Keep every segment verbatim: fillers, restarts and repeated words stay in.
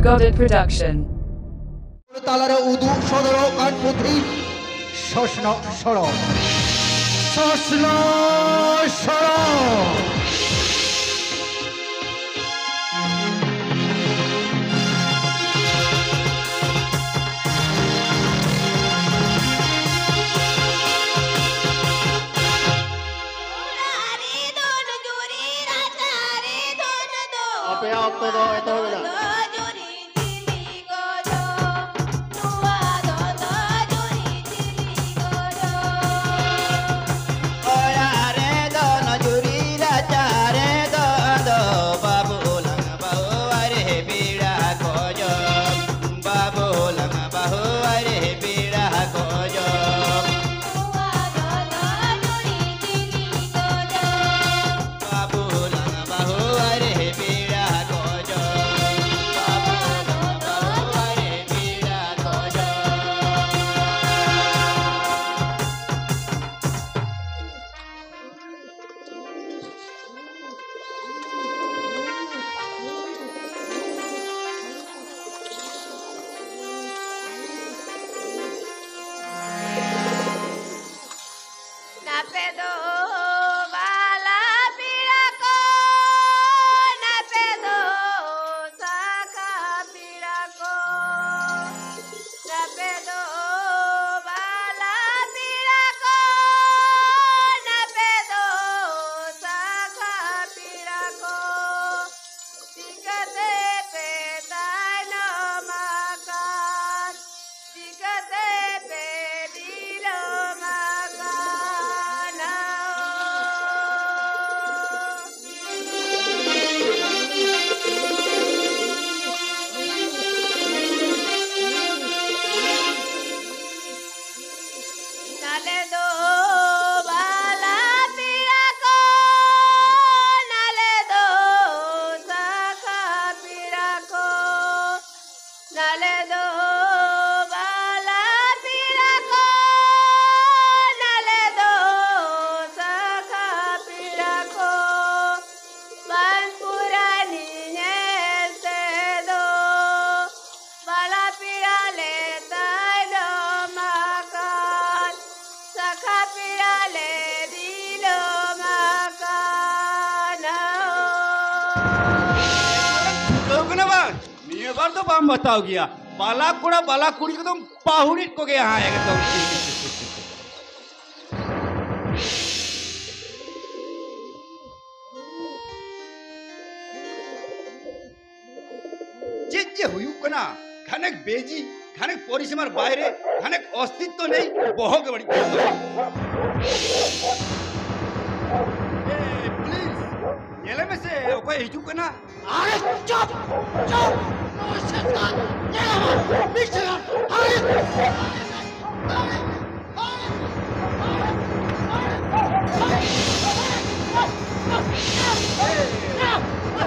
Recorded production. ᱛᱟᱞᱟᱨᱮ ᱩᱫᱩᱜ ᱥᱚᱫᱚᱨᱚᱜ ᱠᱟᱱ ᱯᱩᱛᱷᱤ ᱥᱚᱥᱱᱚᱜ ᱥᱚᱲᱚ᱾ ᱥᱚᱥᱱᱚᱜ ᱥᱚᱲᱚ᱾ ᱟᱯᱮᱭᱟᱜ ᱚᱠᱛᱚ ᱫᱚ ᱮᱛᱚᱦᱚᱵ ᱮᱱᱟ᱾ ᱚᱲᱟᱜ ᱨᱮ ᱫᱚᱱ ᱡᱩᱨᱤ, ᱨᱟᱪᱟ ᱨᱮ ᱫᱚᱱ ᱫᱚ, ᱵᱟᱹᱵᱩ ᱞᱟᱝ ᱵᱟᱹᱦᱩ ᱟᱨ ᱯᱮᱲᱟ ᱠᱚ ᱡᱚᱢ, ᱵᱟᱹᱵᱩ ᱞᱟᱝ ᱵᱟᱹᱦᱩ ᱟᱨ ᱯᱮᱲᱟ ᱠᱚ ᱡᱚᱢ᱾ ᱵᱟᱹᱵᱩ ᱞᱟᱝ ᱵᱟᱹᱦᱩ ᱟᱨ ᱯᱮᱲᱟ ᱠᱚ ᱡᱚᱢ᱾ ᱵᱟᱨ ᱫᱚ ᱵᱟᱢ ᱵᱟᱛᱟᱣ ᱜᱮᱭᱟ᱾ ᱵᱟᱞᱟ ᱠᱚᱲᱟ ᱵᱟᱞᱟ ᱠᱩᱲᱤ ᱠᱚᱫᱚᱢ ᱯᱟᱹᱦᱩᱲᱤᱫ ᱠᱚᱜᱮᱭᱟ ᱦᱟᱸᱜ ᱮᱠᱫᱚᱢ᱾ ᱪᱮᱫ ᱡᱮ ᱦᱩᱭᱩᱜ ᱠᱟᱱᱟ? ᱜᱷᱟᱱᱮᱠ ᱵᱮᱡᱤ, ᱜᱷᱟᱱᱮᱠ ᱯᱚᱨᱤᱥᱤᱢᱟᱨ ᱵᱟᱭᱨᱮ, ᱜᱷᱟᱱᱮᱠ ᱚᱥᱛᱤᱛᱛᱚ ᱱᱮᱭ, ᱵᱚᱦᱚᱜ ᱜᱮ ᱵᱟᱹᱲᱤᱡ ᱠᱟᱱ ᱛᱟᱢᱟ᱾ ᱮ, ᱯᱩᱞᱤᱥ, ᱧᱮᱞᱮ ᱢᱮᱥᱮ, ᱚᱠᱚᱭ ᱦᱤᱡᱩᱜ ᱠᱟᱱᱟ? ᱟᱨᱮ ᱪᱩᱯ! ᱪᱩᱯ! ᱱᱩᱭ ᱥᱮᱛᱟ! ᱧᱮᱞ ᱢᱮ! ᱢᱤᱫ ᱥᱮᱠᱮᱱᱰ! ᱟᱨᱮ!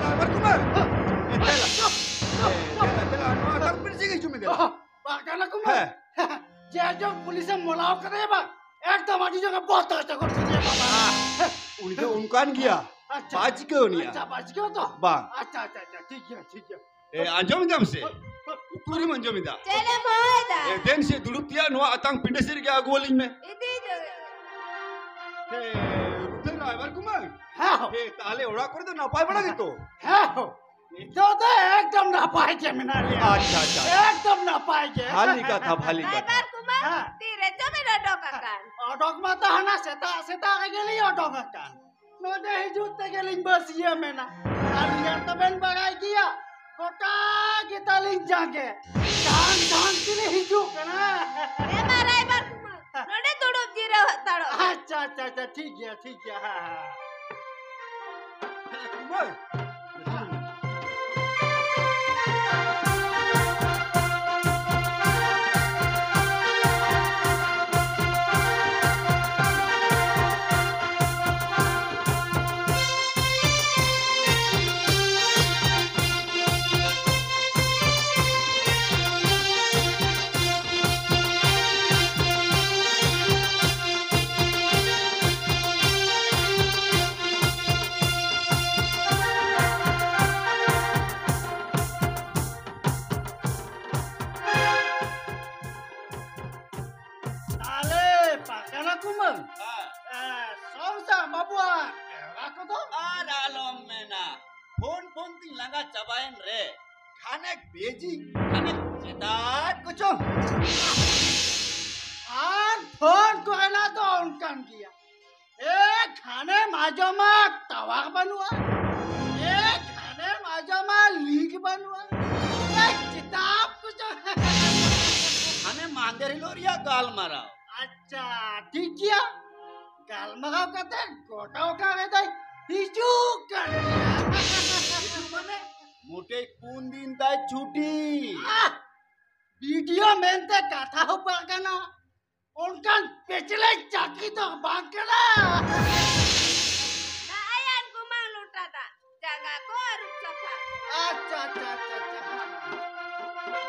ᱨᱟᱭᱵᱟᱨ ᱠᱩᱢᱟᱨ! ᱮ, ᱫᱮᱞᱟ᱾ ᱮ, ᱫᱮᱞᱟ, ᱫᱮᱞᱟ, ᱱᱚᱣᱟ ᱛᱟᱨ ᱯᱤᱲ ᱥᱤ ᱜᱮ ᱦᱤᱡᱩᱜ ᱢᱮ, ᱫᱮᱞᱟ᱾ ᱚᱦᱚ, ᱵᱟᱠᱟᱱᱟ ᱠᱩᱢᱟᱨ᱾ ᱦᱮᱸ᱾ ᱡᱮ ᱡᱚᱢ ᱯᱩᱞᱤᱥᱮᱢ ᱢᱚᱞᱟᱣ ᱠᱟᱫᱮᱭᱟ ᱵᱟᱝ, ᱮᱠᱫᱚᱢ ᱟᱹᱰᱤ ᱡᱳᱨᱮ ᱵᱚᱛᱚᱨ ᱦᱚᱪᱚ ᱜᱚᱫ ᱠᱮᱫᱮᱭᱟ ᱵᱟᱵᱟ᱾ ᱩᱱᱤ ᱫᱚ ᱚᱱᱠᱟᱱ ᱜᱮᱭᱟ᱾ ᱟᱪᱪᱷᱟ᱾ ᱵᱟᱭ ᱪᱤᱠᱟᱹ ᱩᱱᱤᱭᱟ᱾ ᱟᱪᱪᱷᱟ, ᱵᱟᱭ ᱪᱤᱠᱟᱹ ᱛᱚ? ᱵᱟᱝ᱾ ᱟᱪᱪᱷᱟ, ᱟᱪᱪᱷᱟ, ᱟᱪᱪᱷᱟ, ᱴᱷᱤᱠ ᱜᱮᱭᱟ, ᱴᱷᱤᱠ ᱜᱮᱭᱟ᱾ ᱮ, ᱟᱸᱡᱚᱢ ᱮᱫᱟᱢ ᱥᱮ? ᱦᱳᱭ, ᱦᱳᱭ᱾ ᱩᱠᱩᱨᱮᱢ ᱟᱸᱡᱚᱢ ᱮᱫᱟ? ᱪᱮᱫ ᱮᱢ ᱦᱚᱦᱚᱭᱮᱫᱟ? ᱮ, ᱫᱮᱱ ᱥᱮ ᱫᱩᱲᱩᱵ ᱛᱮᱭᱟᱜ ᱱᱚᱣᱟ ᱟᱛᱟᱝ ᱯᱤᱸᱰᱟᱹ ᱥᱮᱫ ᱨᱮᱜᱮ ᱟᱹᱜᱩ ᱟᱹᱞᱤᱧ ᱢᱮ᱾ ᱤᱫᱤᱭᱮᱫᱟᱹᱧ᱾ ᱮ, ᱩᱫᱷᱟᱹᱨ ᱨᱟᱭᱵᱟᱨ ᱠᱩᱢᱟᱨ᱾ ᱦᱮᱸ᱾ ᱮ, ᱛᱟᱦᱞᱮ ᱚᱲᱟᱜ ᱠᱚᱨᱮ ᱫᱚ ᱱᱟᱯᱟᱭ ᱵᱟᱲᱟ ᱜᱮᱛᱚ? ᱦᱮᱸ᱾ ᱱᱤᱛᱚᱜ ᱫᱚ ᱮᱠᱫᱚᱢ ᱱᱟᱯᱟᱭ ᱜᱮ ᱢᱮᱱᱟᱜ ᱞᱮᱭᱟ᱾ ᱟᱪᱪᱷᱟ, ᱟᱪᱪᱷᱟ, ᱟᱪᱪᱷᱟ᱾ ᱮᱠᱫᱚᱢ ᱱᱟᱯᱟᱭ ᱜᱮ᱾ ᱵᱷᱟᱞᱤ ᱠᱟᱛᱷᱟ, ᱵᱷᱟᱞᱤ ᱠᱟᱛᱷᱟ᱾ ᱨᱟᱭᱵᱟᱨ ᱠᱩᱢᱟᱨ, ᱦᱮᱸ᱾ ᱛᱤᱨᱮ ᱪᱚ ᱵᱮᱱ ᱚᱰᱚᱠ ᱟᱠᱟᱱ? ᱚᱰᱚᱠ ᱢᱟ ᱛᱚ ᱦᱟᱱᱟ ᱥᱮᱛᱟᱜ ᱥᱮᱛᱟᱜ ᱨᱮᱜᱮ ᱞᱤᱧ ᱚᱰᱚᱠ ᱟᱠᱟᱱ᱾ ᱱᱚᱰᱮ ᱦᱤᱡᱩᱜ ᱛᱮᱜᱮ ᱞᱤᱧ ᱵᱟᱹᱥᱤᱭᱟᱹᱢ ᱮᱱᱟ᱾ ᱟᱹᱞᱤᱧᱟᱜ ᱛᱚ ᱵᱮᱱ ᱵᱟᱲᱟᱭ ᱜᱮᱭᱟ, ᱜᱚᱴᱟ ᱜᱮ ᱛᱟᱹᱞᱤᱧ ᱡᱟᱸᱜᱮ᱾ ᱰᱷᱟᱝ ᱰᱷᱟᱝ ᱛᱮᱞᱤᱧ ᱦᱤᱡᱩᱜ ᱠᱟᱱᱟ᱾ ᱮ ᱢᱟ ᱨᱟᱭᱵᱟᱨ ᱠᱩᱢᱟᱨ, ᱱᱚᱰᱮ ᱫᱩᱲᱩᱵ ᱡᱤᱨᱟᱹᱣ ᱦᱟᱛᱟᱲᱚᱜ ᱢᱮ᱾ ᱟᱪᱪᱷᱟ, ᱟᱪᱪᱷᱟ, ᱟᱪᱪᱷᱟ, ᱴᱷᱤᱠ ᱜᱮᱭᱟ, ᱴᱷᱤᱠ ᱜᱮᱭᱟ, ᱦᱮᱸ, ᱦᱮᱸ᱾ ᱦᱮᱸ, ᱠᱩᱢᱟᱨ᱾ ᱛᱟᱦᱞᱮ ᱯᱟᱨᱜᱟᱱᱟ ᱠᱩᱢᱟᱹᱝ, ᱦᱮᱸ᱾ ᱮ, ᱥᱚᱝᱥᱟ ᱵᱟᱵᱩᱣᱟᱜ ᱠᱮᱣᱲᱟ ᱠᱚᱫᱚ? ᱟᱨ ᱟᱞᱚᱢ ᱢᱮᱱᱟ, ᱯᱷᱳᱱ ᱯᱷᱳᱱ ᱛᱤᱧ ᱞᱟᱸᱜᱟ ᱪᱟᱵᱟᱭᱮᱱ ᱨᱮ᱾ ᱠᱷᱟᱱᱮᱠ ᱵᱮᱡᱤ, ᱠᱷᱟᱱᱮᱠ ᱪᱮᱛᱟᱱ ᱠᱚᱪᱚᱝ᱾ ᱟᱨ ᱯᱷᱳᱱ ᱠᱚᱨᱮᱱᱟᱜ ᱫᱚ ᱚᱱᱠᱟᱱ ᱜᱮᱭᱟ᱾ ᱮ, ᱠᱷᱟᱱᱮᱢ ᱟᱸᱡᱚᱢᱟ ᱴᱟᱣᱟᱨ ᱵᱟᱹᱱᱩᱜᱼᱟ᱾ ᱮ, ᱠᱷᱟᱱᱮᱢ ᱟᱸᱡᱚᱢᱟ ᱞᱤᱝᱠ ᱵᱟᱹᱱᱩᱜᱼᱟ᱾ ᱮ, ᱪᱮᱛᱟᱱ ᱠᱚᱪᱚᱝ᱾ ᱦᱟᱱᱮ ᱢᱟᱦᱫᱮᱨ ᱦᱤᱞᱳᱜ ᱨᱮᱭᱟᱜ ᱜᱟᱞᱢᱟᱨᱟᱣ᱾ ᱟᱪᱪᱷᱟ, ᱴᱷᱤᱠ ᱜᱮᱭᱟ᱾ ᱜᱟᱞᱢᱟᱨᱟᱣ ᱠᱟᱛᱮ ᱜᱚᱴᱟ ᱚᱠᱟ ᱨᱮ ᱫᱚᱭ ᱦᱤᱡᱩᱜ ᱠᱟᱱ ᱜᱮᱭᱟ᱾ ᱦᱤᱡᱩᱜ ᱢᱟᱱᱮ? ᱢᱚᱴᱮ ᱯᱩᱱ ᱫᱤᱱ ᱛᱟᱭ ᱪᱷᱩᱴᱤ᱾ ᱟᱦ! ᱵᱤᱰᱤᱭᱳ ᱢᱮᱱᱛᱮ ᱠᱟᱛᱷᱟ ᱦᱚᱸ ᱵᱟᱝ ᱠᱟᱱᱟ, ᱚᱱᱠᱟᱱ ᱯᱮᱪᱞᱮᱡ ᱪᱟᱹᱠᱨᱤ ᱫᱚ ᱵᱟᱝ ᱠᱟᱱᱟ᱾ ᱱᱟᱭᱟᱱ ᱠᱩᱢᱟᱝ ᱞᱚᱴᱟ ᱫᱟᱜ, ᱡᱟᱸᱜᱟ ᱠᱚ ᱟᱹᱨᱩᱵ ᱥᱟᱯᱷᱟ᱾ ᱟᱪᱪᱷᱟ, ᱟᱪᱪᱷᱟ, ᱟᱪᱪᱷᱟ, ᱟᱪᱪᱷᱟ, ᱦᱮᱸ᱾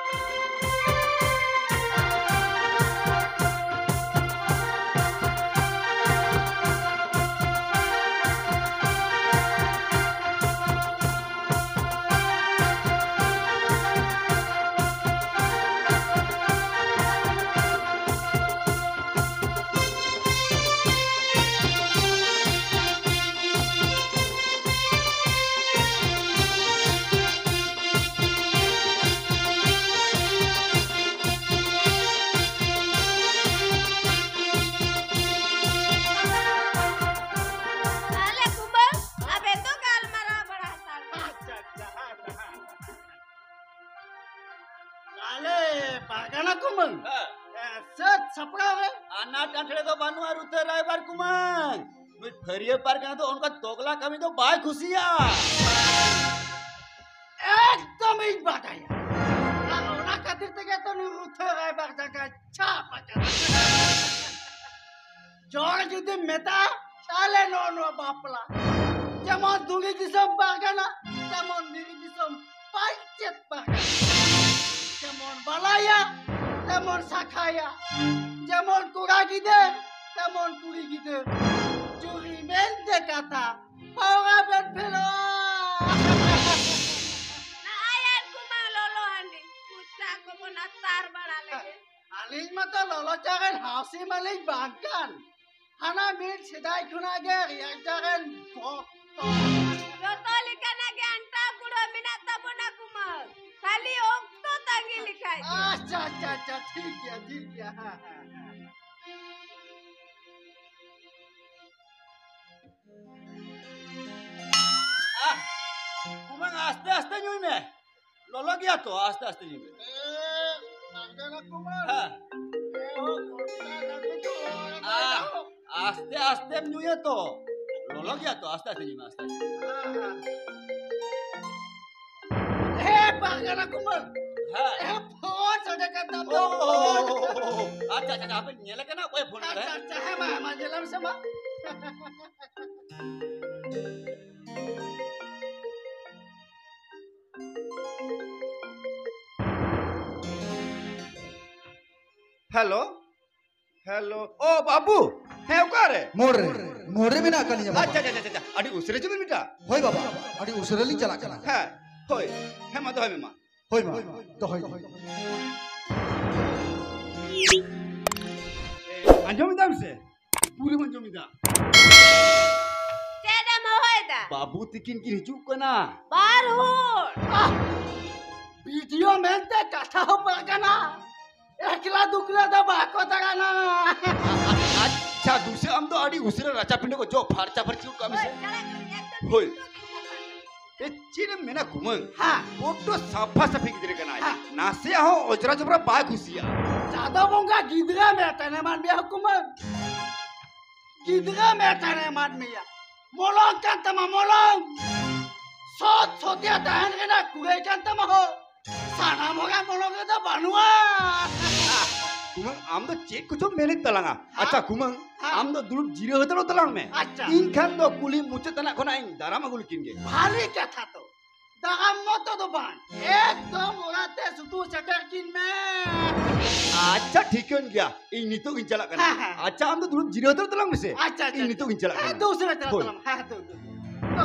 ᱛᱟᱦᱞᱮ ᱠᱩᱢᱟᱹᱝ, ᱟᱵᱮᱱ ᱫᱚ ᱜᱟᱞᱢᱟᱨᱟᱣ ᱵᱟᱲᱟ ᱦᱟᱛᱟᱲ ᱵᱮᱱ᱾ ᱟᱪᱪᱷᱟ, ᱟᱪᱪᱷᱟ, ᱦᱮᱸ, ᱦᱮᱸ᱾ ᱛᱟᱦᱞᱮ ᱯᱟᱨᱜᱟᱱᱟ ᱠᱩᱢᱟᱹᱝ, ᱦᱮᱸ᱾ ᱮ, ᱥᱟᱹᱛ ᱥᱟᱯᱲᱟᱣ ᱨᱮ? ᱟᱱᱟᱴ ᱟᱴᱷᱲᱮ ᱫᱚ ᱵᱟᱹᱱᱩᱜᱼᱟ ᱨᱩᱛᱟᱹ ᱨᱟᱭᱵᱟᱨ ᱠᱩᱢᱟᱹᱝ᱾ ᱱᱩᱭ ᱯᱷᱟᱹᱨᱭᱟᱹ ᱯᱟᱨᱜᱟᱱᱟ ᱫᱚ ᱚᱱᱠᱟ ᱛᱚᱜᱞᱟ ᱠᱟᱹᱢᱤ ᱫᱚ ᱵᱟᱭ ᱠᱩᱥᱤᱭᱟᱜᱼᱟ᱾ ᱮᱠᱫᱚᱢ ᱤᱧ ᱵᱟᱰᱟᱭᱟ᱾ ᱟᱨ ᱚᱱᱟ ᱠᱷᱟᱹᱛᱤᱨ ᱛᱮᱜᱮ ᱛᱚ ᱱᱩᱭ ᱨᱩᱛᱷᱟᱹ ᱨᱟᱭᱵᱟᱨ ᱡᱟᱸᱜᱟᱭ ᱪᱷᱟᱯ ᱟᱠᱟᱫᱟ᱾ ᱡᱚᱲ ᱡᱩᱫᱤᱢ ᱢᱮᱛᱟ, ᱛᱟᱦᱞᱮ ᱱᱚᱜᱼᱚ ᱱᱚᱣᱟ ᱵᱟᱯᱞᱟ᱾ ᱡᱮᱢᱚᱱ ᱫᱩᱲᱤ ᱫᱤᱥᱚᱢ ᱯᱟᱨᱜᱟᱱᱟ, ᱛᱮᱢᱚᱱ ᱫᱷᱤᱨᱤ ᱫᱤᱥᱚᱢ ᱯᱟᱧᱪᱮᱛ ᱯᱟᱨᱜᱟᱱᱟ᱾ ᱡᱮᱢᱚᱱ ᱵᱟᱞᱟᱭᱟ, ᱛᱮᱢᱚᱱ ᱥᱟᱠᱷᱟᱭᱟ᱾ ᱡᱮᱢᱚᱱ ᱠᱚᱲᱟ ᱜᱤᱫᱟᱹᱨ, ᱛᱮᱢᱚᱱ ᱠᱩᱲᱤ ᱜᱤᱫᱟᱹᱨ᱾ ᱡᱩᱨᱤ ᱢᱮᱱᱛᱮ ᱠᱟᱛᱷᱟ, ᱯᱟᱣᱨᱟ ᱵᱮᱱ ᱯᱷᱮᱞᱚᱜᱼᱟ᱾ ᱱᱟᱭᱟᱱ ᱠᱩᱢᱟᱹᱝ ᱞᱚᱞᱚ ᱦᱟᱺᱰᱤ, ᱢᱚᱪᱟ ᱠᱚᱵᱚᱱ ᱟᱛᱟᱨ ᱵᱟᱲᱟ ᱞᱮᱜᱮ᱾ ᱟᱹᱞᱤᱧ ᱢᱟᱛᱚ ᱞᱚᱞᱚ ᱪᱟ ᱨᱮᱱ ᱦᱟᱣᱥᱤ ᱢᱟᱹᱞᱤᱠ ᱵᱟᱝ ᱠᱟᱱ᱾ ᱦᱟᱱᱟ ᱢᱤᱫ ᱥᱮᱫᱟᱭ ᱠᱷᱚᱱᱟᱜ ᱜᱮ ᱨᱮᱭᱟᱲ ᱪᱟ ᱨᱮᱱ ᱵᱷᱚᱠᱛᱚ᱾ ᱡᱚᱛᱚ ᱞᱮᱠᱟᱱᱟᱜ ᱜᱮ ᱟᱱᱴᱟᱣ ᱠᱩᱲᱟᱹᱣ ᱢᱮᱱᱟᱜ ᱛᱟᱵᱚᱱᱟ ᱠᱩᱢᱟᱹᱝ᱾ ᱟᱪᱪᱷᱟ, ᱟᱪᱪᱷᱟ, ᱟᱪᱪᱷᱟ, ᱴᱷᱤᱠ ᱜᱮᱭᱟ, ᱴᱷᱤᱠ ᱜᱮᱭᱟ, ᱦᱮᱸ, ᱦᱮᱸ, ᱦᱮᱸ᱾ ᱟᱦ, ᱠᱩᱢᱟᱹᱝ, ᱟᱥᱛᱮ ᱟᱥᱛᱮ ᱧᱩᱭ ᱢᱮ᱾ ᱞᱚᱞᱚ ᱜᱮᱭᱟ ᱛᱚ, ᱟᱥᱛᱮ ᱟᱥᱛᱮ ᱧᱩᱭ ᱢᱮ᱾ ᱮ, ᱥᱟᱜᱮᱱᱟ ᱠᱩᱢᱟᱹᱝ᱾ ᱦᱮᱸ᱾ ᱮ, ᱦᱚ, ᱠᱚᱲᱟ ᱜᱟᱱ ᱫᱚ ᱦᱚᱲ ᱟᱦ, ᱠᱟᱱᱟ᱾ ᱟᱥᱛᱮ ᱟᱥᱛᱮᱢ ᱧᱩᱭᱟ ᱛᱚ᱾ ᱞᱚᱞᱚ ᱜᱮᱭᱟ ᱛᱚ, ᱟᱥᱛᱮ ᱟᱥᱛᱮ ᱧᱩᱭ ᱢᱮ, ᱟᱥᱛᱮ ᱟᱥᱛᱮ᱾ ᱦᱮᱸ, ᱦᱮᱸ᱾ ᱮ, ᱯᱟᱜᱟᱱᱟ ᱠᱩᱢᱟᱹᱝ᱾ ᱦᱮᱸ᱾ ᱮ, ᱯᱷᱳᱱ ᱥᱟᱰᱮ ᱠᱟᱱ ᱛᱟᱢ ᱫᱚ, ᱳ, ᱯᱷᱳᱱ᱾ ᱟᱪᱪᱷᱟ, ᱟᱪᱪᱷᱟ, ᱟᱪᱪᱷᱟ, ᱦᱟᱯᱮ ᱧᱮᱞᱮ ᱠᱟᱱᱟ, ᱚᱠᱚᱭ ᱯᱷᱳᱱ ᱟᱪᱪᱷᱟ, ᱠᱟᱫᱟᱭ? ᱟᱪᱪᱷᱟ, ᱦᱮᱸ, ᱢᱟ, ᱢᱟ, ᱧᱮᱞᱟᱢ ᱥᱮ, ᱢᱟ᱾ Hello, hello. ᱳ, ᱵᱟᱹᱵᱩ, ᱦᱮᱸ, ᱚᱠᱟᱨᱮ? ᱢᱳᱲ ᱨᱮ, ᱢᱳᱲ ᱨᱮ ᱢᱮᱱᱟᱜ ᱟᱠᱟᱫ ᱞᱤᱧᱟ, ᱵᱟᱵᱟ᱾ ᱟᱪᱪᱷᱟ, ᱟᱪᱪᱷᱟ, ᱟᱪᱪᱷᱟ, ᱟᱪᱪᱷᱟ, ᱟᱹᱰᱤ ᱩᱥᱟᱹᱨᱟ ᱦᱤᱡᱩᱜ ᱢᱮ ᱵᱮᱴᱟ᱾ ᱦᱳᱭ, ᱵᱟᱵᱟ, ᱟᱹᱰᱤ ᱩᱥᱟᱹᱨᱟ ᱞᱤᱧ ᱪᱟᱞᱟᱜ ᱠᱟᱱᱟ᱾ ᱦᱮᱸ, ᱦᱳᱭ, ᱦᱮᱸ, ᱢᱟ, ᱫᱚᱦᱚᱭ ᱢᱮ, ᱢᱟ᱾ ᱦᱳᱭ, ᱢᱟ, ᱫᱚᱦᱚᱭ ᱫᱟᱹᱧ᱾ ᱟᱸᱡᱚᱢ ᱮᱫᱟᱢ ᱥᱮ? ᱯᱩᱨᱟᱹᱢ ᱟᱸᱡᱚᱢ ᱮᱫᱟ? ᱪᱮᱫ ᱮᱢ ᱦᱚᱦᱚᱭᱮᱫᱟ? ᱵᱟᱹᱵᱩ ᱛᱤᱠᱤᱱ ᱠᱤᱱ ᱦᱤᱡᱩᱜ ᱠᱟᱱᱟ᱾ ᱵᱟᱨ ᱦᱚᱲ᱾ ᱟᱦ! ᱵᱤᱰᱤᱭᱳ ᱢᱮᱱᱛᱮ ᱠᱟᱛᱷᱟ ᱦᱚᱸ ᱵᱟᱝ ᱠᱟᱱᱟ᱾ ᱮᱠᱞᱟ ᱫᱩᱠᱞᱟ ᱫᱚ ᱵᱟᱠᱚ ᱫᱟᱬᱟᱱᱟ᱾ ᱟᱪᱪᱷᱟ, ᱫᱩᱥᱮ, ᱟᱢ ᱫᱚ ᱟᱹᱰᱤ ᱩᱥᱟᱹᱨᱟ ᱨᱟᱪᱟ ᱯᱤᱸᱰᱟᱹ ᱠᱚ ᱡᱚᱜ ᱯᱷᱟᱨᱪᱟ ᱯᱷᱟᱹᱨᱪᱤ ᱜᱚᱫ ᱠᱟᱜ ᱢᱮᱥᱮ᱾ ᱦᱳᱭ, ᱪᱟᱞᱟᱜ ᱠᱟᱹᱱᱟᱹᱧ, ᱮᱠᱫᱚᱢ ᱦᱳᱭ᱾ ᱱᱤᱛᱚᱜ ᱜᱤᱧ ᱥᱟᱯᱷᱟ ᱠᱟᱜ᱾ ᱮ, ᱪᱮᱫ ᱮᱢ ᱢᱮᱱᱟ ᱠᱩᱢᱟᱹᱝ? ᱦᱮᱸ᱾ ᱵᱚᱰᱰᱚ ᱥᱟᱯᱷᱟ ᱥᱟᱹᱯᱷᱤ ᱜᱤᱫᱽᱨᱟᱹ ᱠᱟᱱᱟᱭ᱾ ᱦᱮᱸ᱾ ᱱᱟᱥᱮᱭᱟᱜ ᱦᱚᱸ ᱚᱡᱽᱨᱟ ᱡᱚᱵᱽᱨᱟ ᱵᱟᱭ ᱠᱩᱥᱤᱭᱟᱜᱼᱟ᱾ ᱪᱟᱸᱫᱚ ᱵᱚᱸᱜᱟ ᱜᱤᱫᱽᱨᱟᱹ ᱢᱮᱫ ᱛᱟᱦᱮᱱ ᱮᱢᱟᱱ ᱢᱮᱭᱟ ᱦᱚ ᱠᱩᱢᱟᱹᱝ᱾ ᱜᱤᱫᱽᱨᱟᱹ ᱢᱮᱫ ᱛᱟᱦᱮᱱ ᱮᱢᱟᱱ ᱢᱮᱭᱟ᱾ ᱢᱚᱞᱚᱝ ᱠᱟᱱ ᱛᱟᱢᱟ, ᱢᱚᱞᱚᱝ᱾ ᱥᱚᱛ ᱥᱚᱛᱭᱟ ᱛᱟᱦᱮᱱ ᱨᱮᱱᱟᱜ ᱠᱩᱲᱟᱹᱭ ᱠᱟᱱ ᱛᱟᱢᱟ ᱦᱳ᱾ ᱥᱟᱱᱟᱢ ᱦᱚᱲᱟᱜ ᱢᱚᱞᱚᱝ ᱨᱮᱫᱚ ᱵᱟᱹᱱᱩᱜᱼᱟ᱾ ᱠᱩᱢᱟᱹᱝ, ᱟᱢ ᱫᱚ ᱪᱮᱫ ᱠᱚᱪᱚᱢ ᱢᱮᱱᱮᱫ ᱛᱟᱞᱟᱝᱟ? ᱦᱮᱸ? ᱟᱪᱪᱷᱟ ᱠᱩᱢᱟᱹᱝ, ᱦᱮᱸ? ᱟᱢ ᱫᱚ ᱫᱩᱲᱩᱵ ᱡᱤᱨᱟᱹᱣ ᱦᱟᱛᱟᱲᱚᱜ ᱛᱟᱞᱟᱝ ᱢᱮ᱾ ᱟᱪᱪᱷᱟ᱾ ᱤᱧ ᱠᱷᱟᱱ ᱫᱚ ᱠᱩᱞᱦᱤ ᱢᱩᱪᱟᱹᱫ ᱛᱟᱱᱟᱜ ᱠᱷᱚᱱᱟᱜ ᱤᱧ ᱫᱟᱨᱟᱢ ᱟᱹᱜᱩ ᱞᱮᱠᱤᱱ ᱜᱮ᱾ ᱵᱷᱟᱞᱤ ᱠᱟᱛᱷᱟ ᱛᱚ᱾ ᱫᱟᱨᱟᱢ ᱢᱚᱛᱚ ᱫᱚ ᱵᱟᱝ, ᱮᱠᱫᱚᱢ ᱚᱲᱟᱜ ᱛᱮ ᱥᱩᱫᱷᱩ ᱥᱮᱴᱮᱨ ᱠᱤᱱ ᱢᱮ᱾ ᱟᱪᱪᱷᱟ, ᱴᱷᱤᱠᱟᱹᱱ ᱜᱮᱭᱟ, ᱤᱧ ᱱᱤᱛᱚᱜ ᱜᱤᱧ ᱪᱟᱞᱟᱜ ᱠᱟᱱᱟ᱾ ᱦᱮᱸ, ᱦᱮᱸ᱾ ᱟᱪᱪᱷᱟ, ᱟᱢ ᱫᱚ ᱫᱩᱲᱩᱵ ᱡᱤᱨᱟᱹᱣ ᱦᱟᱛᱟᱲ ᱛᱟᱞᱟᱝ ᱢᱮᱥᱮ᱾ ᱟᱪᱪᱷᱟ, ᱟᱪᱪᱷᱟ, ᱤᱧ ᱱᱤᱛᱚᱜ ᱜᱤᱧ ᱪᱟᱞᱟᱜ ᱦᱮᱸ, ᱠᱟᱱᱟ᱾ ᱫᱩ ᱩᱥᱟᱹᱨᱟ ᱪᱟᱞᱟᱜ ᱦᱳᱭ᱾ ᱛᱟᱞᱟᱝ ᱢᱮ᱾ ᱦᱮᱸ, ᱦᱮᱸ, ᱫᱩ, ᱫᱩ, ᱫᱩ᱾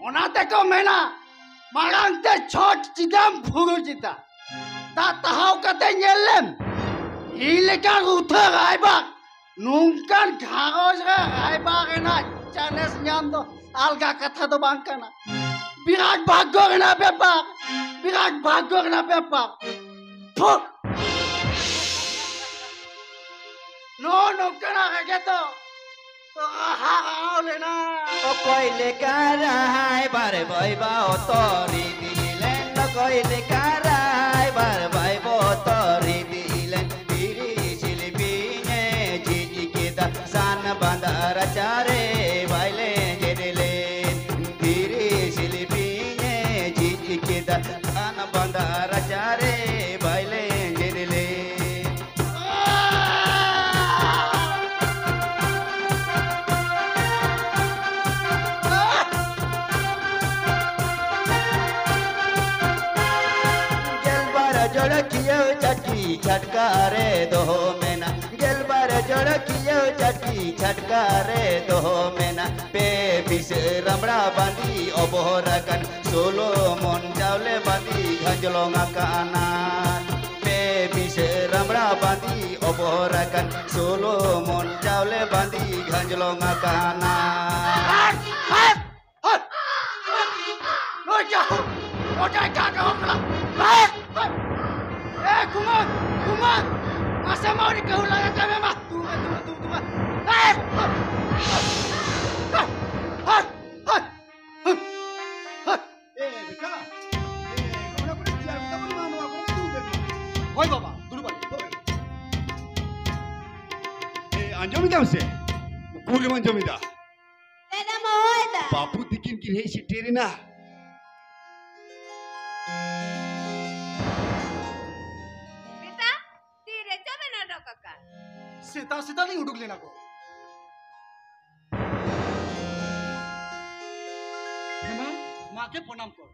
ᱚᱱᱟ ᱛᱮᱠᱚ ᱢᱮᱱᱟ, ᱢᱟᱲᱟᱝ ᱛᱮ ᱪᱷᱚᱴ ᱪᱮᱫᱟᱢ ᱯᱷᱩᱨᱩ ᱪᱮᱫᱟ᱾ ᱫᱟᱜ ᱛᱟᱦᱟᱣ ᱠᱟᱛᱮ ᱧᱮᱞ ᱞᱮᱢ᱾ ᱤᱧ ᱞᱮᱠᱟᱱ ᱨᱩᱛᱷᱟᱹ ᱨᱟᱭᱵᱟᱨ, ᱱᱚᱝᱠᱟᱱ ᱜᱷᱟᱨᱚᱸᱡᱽ ᱨᱮ ᱨᱟᱭᱵᱟᱨ ᱨᱮᱱᱟᱜ ᱪᱟᱱᱥ ᱧᱟᱢ ᱫᱚ ᱟᱞᱜᱟ ᱠᱟᱛᱷᱟ ᱫᱚ ᱵᱟᱝ ᱠᱟᱱᱟ᱾ ᱵᱤᱨᱟᱴ ᱵᱷᱟᱜᱽᱜᱚ ᱨᱮᱱᱟᱜ ᱵᱮᱯᱟᱨ, ᱵᱤᱨᱟᱴ ᱵᱷᱟᱜᱽᱜᱚ ᱨᱮᱱᱟᱜ ᱵᱮᱯᱟᱨ᱾ ᱯᱷᱩ! ᱱᱚᱜᱼᱚ ᱱᱚᱝᱠᱟᱱᱟᱜ ᱨᱮᱜᱮ ᱛᱚ ᱦᱟᱨᱟᱣ ᱞᱮᱱᱟ᱾ ᱚᱠᱚᱭ ᱞᱮᱠᱟ ᱨᱟᱭᱵᱟᱨ ᱵᱟᱭ ᱵᱚᱛᱚᱨ ᱤᱫᱤ ᱞᱮᱱ, ᱚᱠᱚᱭ ᱞᱮᱠᱟ ᱨᱟᱭᱵᱟᱨ ᱵᱟᱭ ᱵᱚᱛᱚᱨ ᱤᱫᱤ ᱞᱮᱱ, ᱫᱷᱤᱨᱤ ᱥᱤᱞᱯᱤᱧ ᱮ ᱡᱷᱤᱡ ᱠᱮᱫᱟ, ᱥᱟᱱ ᱵᱟᱸᱫᱟ ᱨᱟᱪᱟᱨᱮ ᱵᱟᱭ ᱞᱮᱸᱡᱮᱫ ᱞᱮᱱ, ᱫᱷᱤᱨᱤ ᱥᱤᱞᱯᱤᱧ ᱮ ᱡᱷᱤᱡ ᱠᱮᱫᱟ, ᱥᱟᱱ ᱵᱟᱸᱫᱟ ᱨᱟᱪᱟᱨᱮ ᱵᱟᱭ ᱞᱮᱸᱡᱮᱫ ᱞᱮᱱ᱾ ᱜᱮᱞᱵᱟᱨ ᱡᱚᱲ ᱠᱤᱭᱟᱹ ᱪᱟᱹᱴᱠᱤ ᱪᱷᱟᱴᱠᱟ ᱨᱮ ᱫᱚᱦᱚ ᱢᱮᱱᱟᱜ, ᱜᱮᱞᱵᱟᱨ ᱡᱚᱲ ᱠᱤᱭᱟᱹ ᱪᱟᱹᱴᱠᱤ ᱪᱷᱟᱴᱠᱟ ᱨᱮ ᱫᱚᱦᱚ ᱢᱮᱱᱟᱜ, ᱯᱮ ᱵᱤᱥ ᱨᱟᱢᱲᱟ ᱵᱟᱸᱫᱤ ᱚᱵᱚᱦᱚᱨ ᱟᱠᱟᱱ, ᱥᱳᱞᱳ ᱢᱚᱱ ᱪᱟᱣᱞᱮ ᱵᱟᱸᱫᱤ ᱜᱷᱟᱸᱡᱽᱞᱚᱝ ᱟᱠᱟᱱᱟ᱾ ᱯᱮ ᱵᱤᱥ ᱨᱟᱢᱲᱟ ᱵᱟᱸᱫᱤ ᱚᱵᱚᱦᱚᱨ ᱟᱠᱟᱱ, ᱥᱳᱞᱳ ᱢᱚᱱ ᱪᱟᱣᱞᱮ ᱵᱟᱸᱫᱤ ᱜᱷᱟᱸᱡᱽᱞᱚᱝ ᱟᱠᱟᱱᱟ᱾ ᱦᱟᱴ! ᱦᱟᱴ! ᱦᱟᱴ! ᱱᱚᱜᱼᱚᱭ ᱡᱟ ᱦᱳᱠ, ᱱᱚᱜᱼᱚᱭ ᱡᱟ ᱮᱴᱟᱜ ᱮᱴᱟᱜ ᱦᱚᱲ ᱠᱟᱱᱟ᱾ ᱦᱟᱴ! ᱦᱟᱴ! ᱮ, ᱠᱩᱢᱟᱨ! ᱠᱩᱢᱟᱨ! ᱢᱟᱥᱮ ᱢᱟ ᱩᱱᱤ ᱠᱟᱹᱦᱩ ᱞᱟᱜᱟ ᱠᱟᱭ ᱢᱮ ᱢᱟ᱾ ᱛᱩ ᱢᱮ, ᱛᱩ ᱢᱮ, ᱛᱩ ᱢᱮ, ᱛᱩ ᱢᱮ᱾ ᱦᱟᱴ! ᱦᱟᱴ! ᱦᱟᱴ! ᱦᱟᱴ! ᱦᱟᱴ! ᱦᱟᱴ! ᱮ, ᱵᱮᱴᱟ, ᱮ, ᱚᱱᱟ ᱠᱚᱨᱮ ᱪᱮᱭᱟᱨ ᱠᱚ ᱛᱟᱵᱚᱱ ᱢᱟ, ᱱᱚᱣᱟ ᱠᱚᱨᱮ ᱫᱩᱲᱩᱵ ᱵᱮᱱ ᱢᱟ᱾ ᱦᱳᱭ ᱵᱟᱵᱟ, ᱫᱩᱲᱩᱵ ᱟᱹᱞᱤᱧ, ᱫᱩᱲᱩᱵ ᱟᱹᱞᱤᱧ᱾ ᱮ, ᱟᱸᱡᱚᱢ ᱮᱫᱟᱢ ᱥᱮ? ᱩᱠᱩᱨᱮᱢ ᱟᱸᱡᱚᱢ ᱮᱫᱟ? ᱫᱟᱫᱟ ᱢᱟ ᱦᱚᱦᱚᱭᱮᱫᱟ᱾ ᱵᱟᱹᱵᱩ ᱛᱤᱠᱤᱱ ᱠᱤᱱ ᱦᱮᱡ ᱥᱮᱴᱮᱨ ᱮᱱᱟ᱾ ᱵᱮᱴᱟ, ᱛᱤᱨᱮ ᱪᱚ ᱵᱮᱱ ᱚᱰᱚᱠ ᱟᱠᱟᱱ? ᱥᱮᱛᱟᱜ ᱥᱮᱛᱟᱜ ᱞᱤᱧ ᱩᱰᱩᱠ ᱞᱮᱱᱟ ᱜᱚ᱾ ᱦᱮᱢᱟ, ᱢᱟ ᱜᱮ ᱯᱨᱚᱱᱟᱢ ᱠᱚ᱾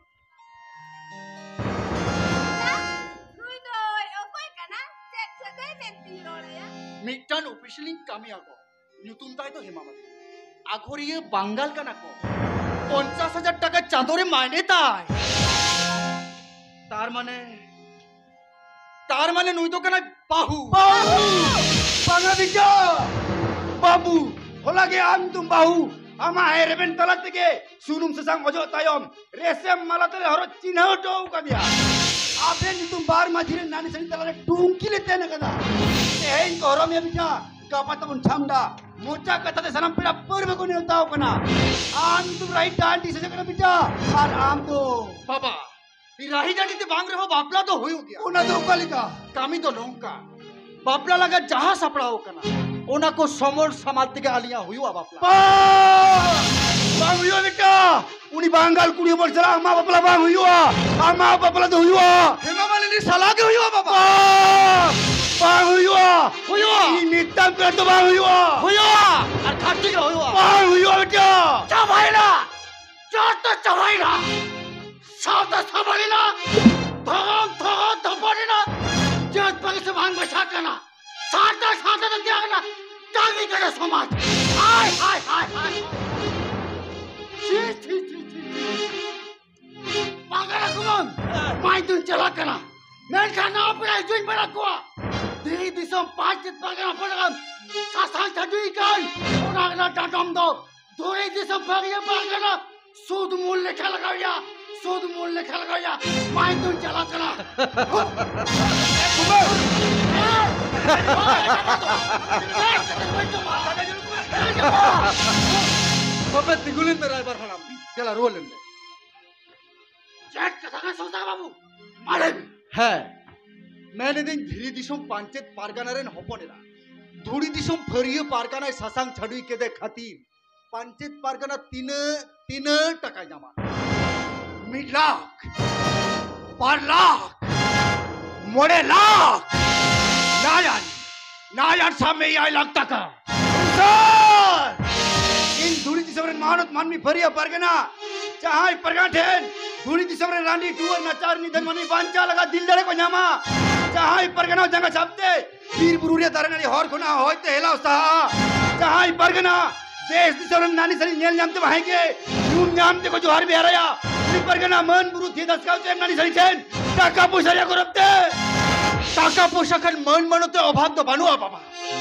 ᱱᱩᱭ ᱫᱚᱭ ᱚᱠᱚᱭ ᱠᱟᱱᱟ? ᱪᱮᱫ ᱥᱟᱹᱜᱟᱹᱭ ᱢᱮᱱᱛᱮᱧ ᱨᱚᱲ ᱟᱭᱟ? ᱢᱤᱫᱴᱟᱝ ᱚᱯᱷᱤᱥ ᱨᱮᱞᱤᱧ ᱠᱟᱹᱢᱤᱭᱟ ᱜᱚ᱾ ᱧᱩᱛᱩᱢ ᱛᱟᱭ ᱫᱚ ᱦᱮᱢᱟᱵᱚᱛᱤ᱾ ᱟᱜᱷᱚᱨᱤᱭᱟᱹ ᱵᱟᱝᱜᱟᱞ ᱠᱟᱱᱟ ᱠᱚ᱾ ᱯᱚᱧᱪᱟᱥ ᱦᱟᱡᱟᱨ ᱴᱟᱠᱟ ᱪᱟᱸᱫᱳ ᱨᱮ ᱢᱟᱭᱱᱮ ᱛᱟᱭ᱾ ᱛᱟᱨ ᱢᱟᱱᱮ ᱛᱟᱨ ᱢᱟᱱᱮ ᱱᱩᱭ ᱫᱚ ᱠᱟᱱᱟᱭ ᱵᱟᱹᱦᱩ᱾ ᱵᱟᱹᱦᱩ! ᱵᱟᱝᱟ ᱵᱤᱴᱟ! ᱵᱟᱹᱵᱩ, ᱦᱚᱞᱟ ᱜᱮ ᱟᱢ ᱫᱚᱢ ᱵᱟᱹᱦᱩ᱾ ᱟᱢᱟᱜ ᱦᱮᱸ ᱨᱮᱵᱮᱱ ᱛᱟᱞᱟ ᱛᱮᱜᱮ ᱥᱩᱱᱩᱢ ᱥᱟᱥᱟᱝ ᱚᱡᱚᱜ ᱛᱟᱭᱚᱢ ᱨᱮᱥᱮᱢ ᱢᱟᱞᱟ ᱛᱮᱞᱮ ᱦᱚᱨᱚᱜ ᱪᱤᱱᱦᱟᱹᱣ ᱦᱚᱴᱚ ᱟᱠᱟᱫᱮᱭᱟ᱾ ᱟᱵᱮᱱ ᱧᱩᱛᱩᱢ ᱵᱟᱨ ᱢᱟᱹᱡᱷᱤ ᱨᱮ ᱱᱟᱹᱱᱤ ᱥᱟᱹᱱᱤ ᱛᱟᱞᱟᱨᱮ ᱴᱩᱝᱠᱤ ᱞᱮ ᱛᱮᱱ ᱟᱠᱟᱫᱟ᱾ ᱛᱮᱦᱮᱧ ᱠᱚ ᱦᱚᱨᱚᱢ ᱮ ᱵᱤᱴᱟ, ᱜᱟᱯᱟ ᱛᱟᱵᱚᱱ ᱪᱷᱟᱢᱰᱟ᱾ ᱢᱚᱪᱟ ᱠᱟᱛᱷᱟ ᱛᱮ ᱥᱟᱱᱟᱢ ᱯᱮᱲᱟ ᱯᱟᱹᱨᱵᱟᱹ ᱠᱚ ᱱᱮᱣᱛᱟ ᱠᱟᱱᱟ᱾ ᱟᱢ ᱧᱩᱛᱩᱢ ᱨᱟᱦᱤ ᱰᱟᱹᱱᱰᱤ ᱥᱮᱡᱮ ᱠᱟᱱᱟ ᱵᱤᱴᱟ, ᱟᱨ ᱟᱢ ᱫᱚ ᱵᱟᱵᱟ, ᱨᱟᱦᱤ ᱰᱟᱹᱱᱰᱤ ᱛᱮ ᱵᱟᱝ ᱨᱮᱦᱚᱸ ᱵᱟᱯᱞᱟ ᱫᱚ ᱦᱩᱭᱩᱜ ᱜᱮᱭᱟ᱾ ᱚᱱᱟ ᱫᱚ ᱚᱠᱟ ᱞᱮᱠᱟ? ᱠᱟᱹᱢᱤ ᱫᱚ ᱱᱚᱝᱠᱟ, ᱵᱟᱯᱞᱟ ᱞᱟᱹᱜᱤᱫ ᱡᱟᱦᱟᱸ ᱥᱟᱯᱲᱟᱣ ᱠᱟᱱᱟ, ᱚᱱᱟ ᱠᱚ ᱥᱚᱢᱚᱞ ᱥᱟᱢᱟᱞ ᱛᱮᱜᱮ ᱟᱹᱞᱤᱧᱟᱜ ᱦᱩᱭᱩᱜᱼᱟ ᱵᱟᱯᱞᱟ᱾ ᱵᱟᱝ! ᱵᱟᱝ ᱦᱩᱭᱩᱜᱼᱟ ᱵᱤᱴᱟ᱾ ᱩᱱᱤ ᱵᱟᱝᱜᱟᱞ ᱠᱩᱲᱤ ᱦᱚᱯᱚᱱ ᱥᱟᱞᱟᱜ ᱟᱢᱟᱜ ᱵᱟᱯᱞᱟ ᱵᱟᱝ ᱦᱩᱭᱩᱜᱼᱟ᱾ ᱟᱢᱟᱜ ᱵᱟᱯᱞᱟ ᱫᱚ ᱦᱩᱭᱩᱜᱼᱟ᱾ ᱦᱮᱢᱟ ᱢᱟᱞᱤᱱᱤ ᱥᱟᱞᱟ ᱜᱮ ᱦᱩᱭᱩᱜᱼᱟ ᱵᱟᱵᱟ᱾ ᱵᱟᱝ! ᱵᱟᱝ ᱦᱩᱭᱩᱜᱼᱟ᱾ ᱦᱩᱭᱩᱜᱼᱟ᱾ ᱤᱧ ᱢᱤᱫᱴᱟᱝ ᱯᱮᱲᱟ ᱫᱚ ᱵᱟᱝ ᱦᱩᱭᱩᱜᱼᱟ᱾ ᱦᱩᱭᱩᱜᱼᱟ᱾ ᱟᱨ ᱠᱷᱟᱹᱴᱤ ᱜᱮ ᱦᱩᱭᱩᱜᱼᱟ᱾ ᱵᱟᱝ ᱦᱩᱭᱩᱜᱼᱟ ᱵᱤᱴᱟ᱾ ᱪᱟᱵᱟᱭᱮᱱᱟ᱾ ᱡᱚᱛᱚ ᱪᱟᱵᱟᱭᱮᱱᱟ᱾ ᱥᱟᱶᱛᱟ ᱥᱟᱵᱟᱲᱮᱱᱟ᱾ ᱫᱷᱚᱨᱚᱢ ᱫᱷᱚᱨᱚᱢ ᱫᱷᱚᱯᱚᱲᱮᱱᱟ᱾ ᱡᱟᱹᱛ ᱯᱟᱹᱨᱤᱥ ᱵᱟᱝ ᱢᱮᱥᱟ ᱠᱟᱱᱟ᱾ ᱥᱟᱶᱛᱟ ᱥᱟᱶᱛᱟ ᱫᱚ ᱛᱮᱭᱟᱨ ᱮᱱᱟ᱾ ᱠᱟᱹᱢᱤ ᱠᱟᱱᱟ ᱥᱚᱢᱟᱡᱽ᱾ ᱦᱟᱭ, ᱦᱟᱭ, ᱦᱟᱭ, ᱦᱟᱭ᱾ ᱪᱷᱤ, ᱪᱷᱤ, ᱪᱷᱤ, ᱪᱷᱤ, ᱪᱷᱤ᱾ ᱵᱟᱝᱜᱟᱞᱟ ᱠᱚ ᱵᱟᱝ, ᱢᱟᱭ ᱫᱩᱧ ᱪᱟᱞᱟᱜ ᱠᱟᱱᱟ᱾ ᱢᱮᱱᱠᱷᱟᱱ ᱱᱟᱣᱟ ᱯᱮᱲᱟ ᱦᱤᱡᱩᱜ ᱤᱧ ᱢᱮᱱᱟ ᱠᱚᱣᱟ᱾ ᱫᱤᱞᱞᱤ ᱫᱤᱥᱚᱢ ᱯᱟᱸᱪ ᱪᱮᱫ ᱯᱟᱨᱜᱟᱱᱟ ᱯᱟᱨᱜᱟᱱ ᱥᱟᱥᱟᱝ ᱪᱷᱟᱹᱰᱩᱭ ᱠᱟᱱ, ᱚᱱᱟ ᱨᱮᱱᱟᱜ ᱰᱟᱸᱰᱚᱢ ᱫᱚ ᱫᱷᱩᱲᱤ ᱫᱤᱥᱚᱢ ᱯᱷᱟᱹᱨᱭᱟᱹ ᱯᱟᱨᱜᱟᱱᱟ᱾ ᱥᱩᱫ ᱢᱩᱞ ᱞᱮᱠᱷᱟ ᱞᱟᱜᱟᱣ ᱭᱟ, ᱥᱩᱫ ᱢᱩᱞ ᱞᱮᱠᱷᱟ ᱞᱟᱜᱟᱣ ᱭᱟ᱾ ᱢᱟᱭ ᱫᱩᱧ ᱪᱟᱞᱟᱜ ᱠᱟᱱᱟ᱾ ᱛᱚᱵᱮ ᱛᱤᱸᱜᱩ ᱞᱮᱱ ᱢᱮ ᱨᱟᱭᱵᱟᱨ ᱦᱟᱲᱟᱢ, ᱫᱮᱞᱟ ᱨᱩᱣᱟᱹᱲ ᱞᱮᱱ ᱢᱮ᱾ ᱪᱮᱫ ᱠᱟᱛᱷᱟ ᱠᱟᱱᱟ ᱥᱚᱝᱥᱟᱨ ᱵᱟᱹᱵᱩ? ᱢᱟ ᱞᱟᱹᱭ ᱢᱮ᱾ ᱦᱮᱸ, ᱢᱮᱱᱮᱫᱟᱹᱧ ᱫᱷᱤᱨᱤ ᱫᱤᱥᱚᱢ ᱯᱟᱧᱪᱮᱛ ᱯᱟᱨᱜᱟᱱᱟ ᱨᱮᱱ ᱦᱚᱯᱚᱱ ᱮᱨᱟ, ᱫᱷᱩᱲᱤ ᱫᱤᱥᱚᱢ ᱯᱷᱟᱹᱨᱭᱟᱹ ᱯᱟᱨᱜᱟᱱᱟᱭ ᱥᱟᱥᱟᱝ ᱪᱷᱟᱹᱰᱩᱭ ᱠᱮᱫᱮ ᱠᱷᱟᱹᱛᱤᱨ ᱯᱟᱧᱪᱮᱛ ᱯᱟᱨᱜᱟᱱᱟ ᱛᱤᱱᱟᱹᱜ, ᱛᱤᱱᱟᱹᱜ ᱴᱟᱠᱟᱭ ᱧᱟᱢᱟ? ᱢᱤᱫ ᱞᱟᱠᱷ, ᱵᱟᱨ ᱞᱟᱠᱷ, ᱢᱚᱬᱮ ᱞᱟᱠᱷ᱾ ᱱᱟᱭᱟᱱ, ᱱᱟᱭᱟᱱ ᱥᱟᱵ ᱢᱮ ᱮᱭᱟᱭ ᱞᱟᱠᱷ ᱴᱟᱠᱟ᱾ ᱥᱚᱝᱥᱟᱨ! ᱤᱧ ᱫᱷᱩᱲᱤ ᱫᱤᱥᱚᱢ ᱨᱮᱱ ᱢᱟᱱᱚᱛ ᱢᱟᱹᱱᱢᱤ ᱯᱷᱟᱹᱨᱭᱟᱹ ᱯᱟᱨᱜᱟᱱᱟ, ᱡᱟᱦᱟᱸᱭ ᱯᱟᱨᱜᱟᱱᱟ ᱴᱷᱮᱱ ᱫᱷᱩᱲᱤ ᱫᱤᱥᱚᱢ ᱨᱮᱱ ᱨᱟᱺᱰᱤ ᱴᱩᱣᱟᱹᱨ ᱱᱟᱪᱟᱨ ᱱᱤᱫᱷᱟᱹᱱ ᱢᱟᱹᱱᱢᱤ ᱵᱟᱧᱪᱟᱣ ᱞᱟᱜᱟ ᱫᱤᱞ ᱫᱟᱲᱮ ᱠᱚ ᱧᱟᱢᱟ, ᱡᱟᱦᱟᱸᱭ ᱯᱟᱨᱜᱟᱱᱟ ᱡᱟᱸᱜᱟ ᱥᱟᱵᱛᱮ ᱵᱤᱨ ᱵᱩᱨᱩ ᱨᱮ ᱫᱟᱨᱮ ᱱᱟᱹᱲᱤ ᱦᱚᱨ ᱠᱷᱚᱱᱟᱜ ᱦᱚᱭᱛᱮ ᱦᱮᱞᱟᱣ ᱥᱟᱦᱟᱜᱼᱟ᱾ ᱡᱟᱦᱟᱸᱭ ᱯᱟᱨᱜᱟᱱᱟ ᱫᱮᱥ ᱫᱤᱥᱚᱢ ᱨᱮᱱ ᱱᱟᱹᱱᱤ ᱥᱟᱹᱨᱤ ᱧᱮᱞ ᱧᱟᱢ ᱛᱮ ᱵᱟᱦᱮᱸ ᱜᱮ ᱧᱩᱢ ᱧᱟᱢ ᱛᱮᱠᱚ ᱡᱚᱦᱟᱨ ᱵᱮᱦᱟᱨᱟᱭᱟ᱾ ᱩᱱᱤ ᱯᱟᱨᱜᱟᱱᱟ ᱢᱟᱹᱱ ᱵᱩᱨᱩ ᱛᱷᱤᱨ ᱫᱟᱥᱠᱟᱣ ᱛᱮ ᱱᱟᱹᱱᱤ ᱥᱟᱹᱨᱤ ᱴᱷᱮᱱ ᱴᱟᱠᱟ ᱯᱚᱭᱥᱟ ᱨᱮᱭᱟᱜ ᱜᱚᱨᱚᱵ ᱛᱮ᱾ ᱴᱟᱠᱟ ᱯᱚᱭᱥᱟ ᱠᱷᱟᱱ ᱢᱟᱹᱱ ᱢᱟᱱᱚᱛ ᱨᱮ ᱚᱵᱷᱟᱵ ᱫᱚ ᱵᱟᱹᱱᱩᱜᱼᱟ ᱵᱟᱵᱟ᱾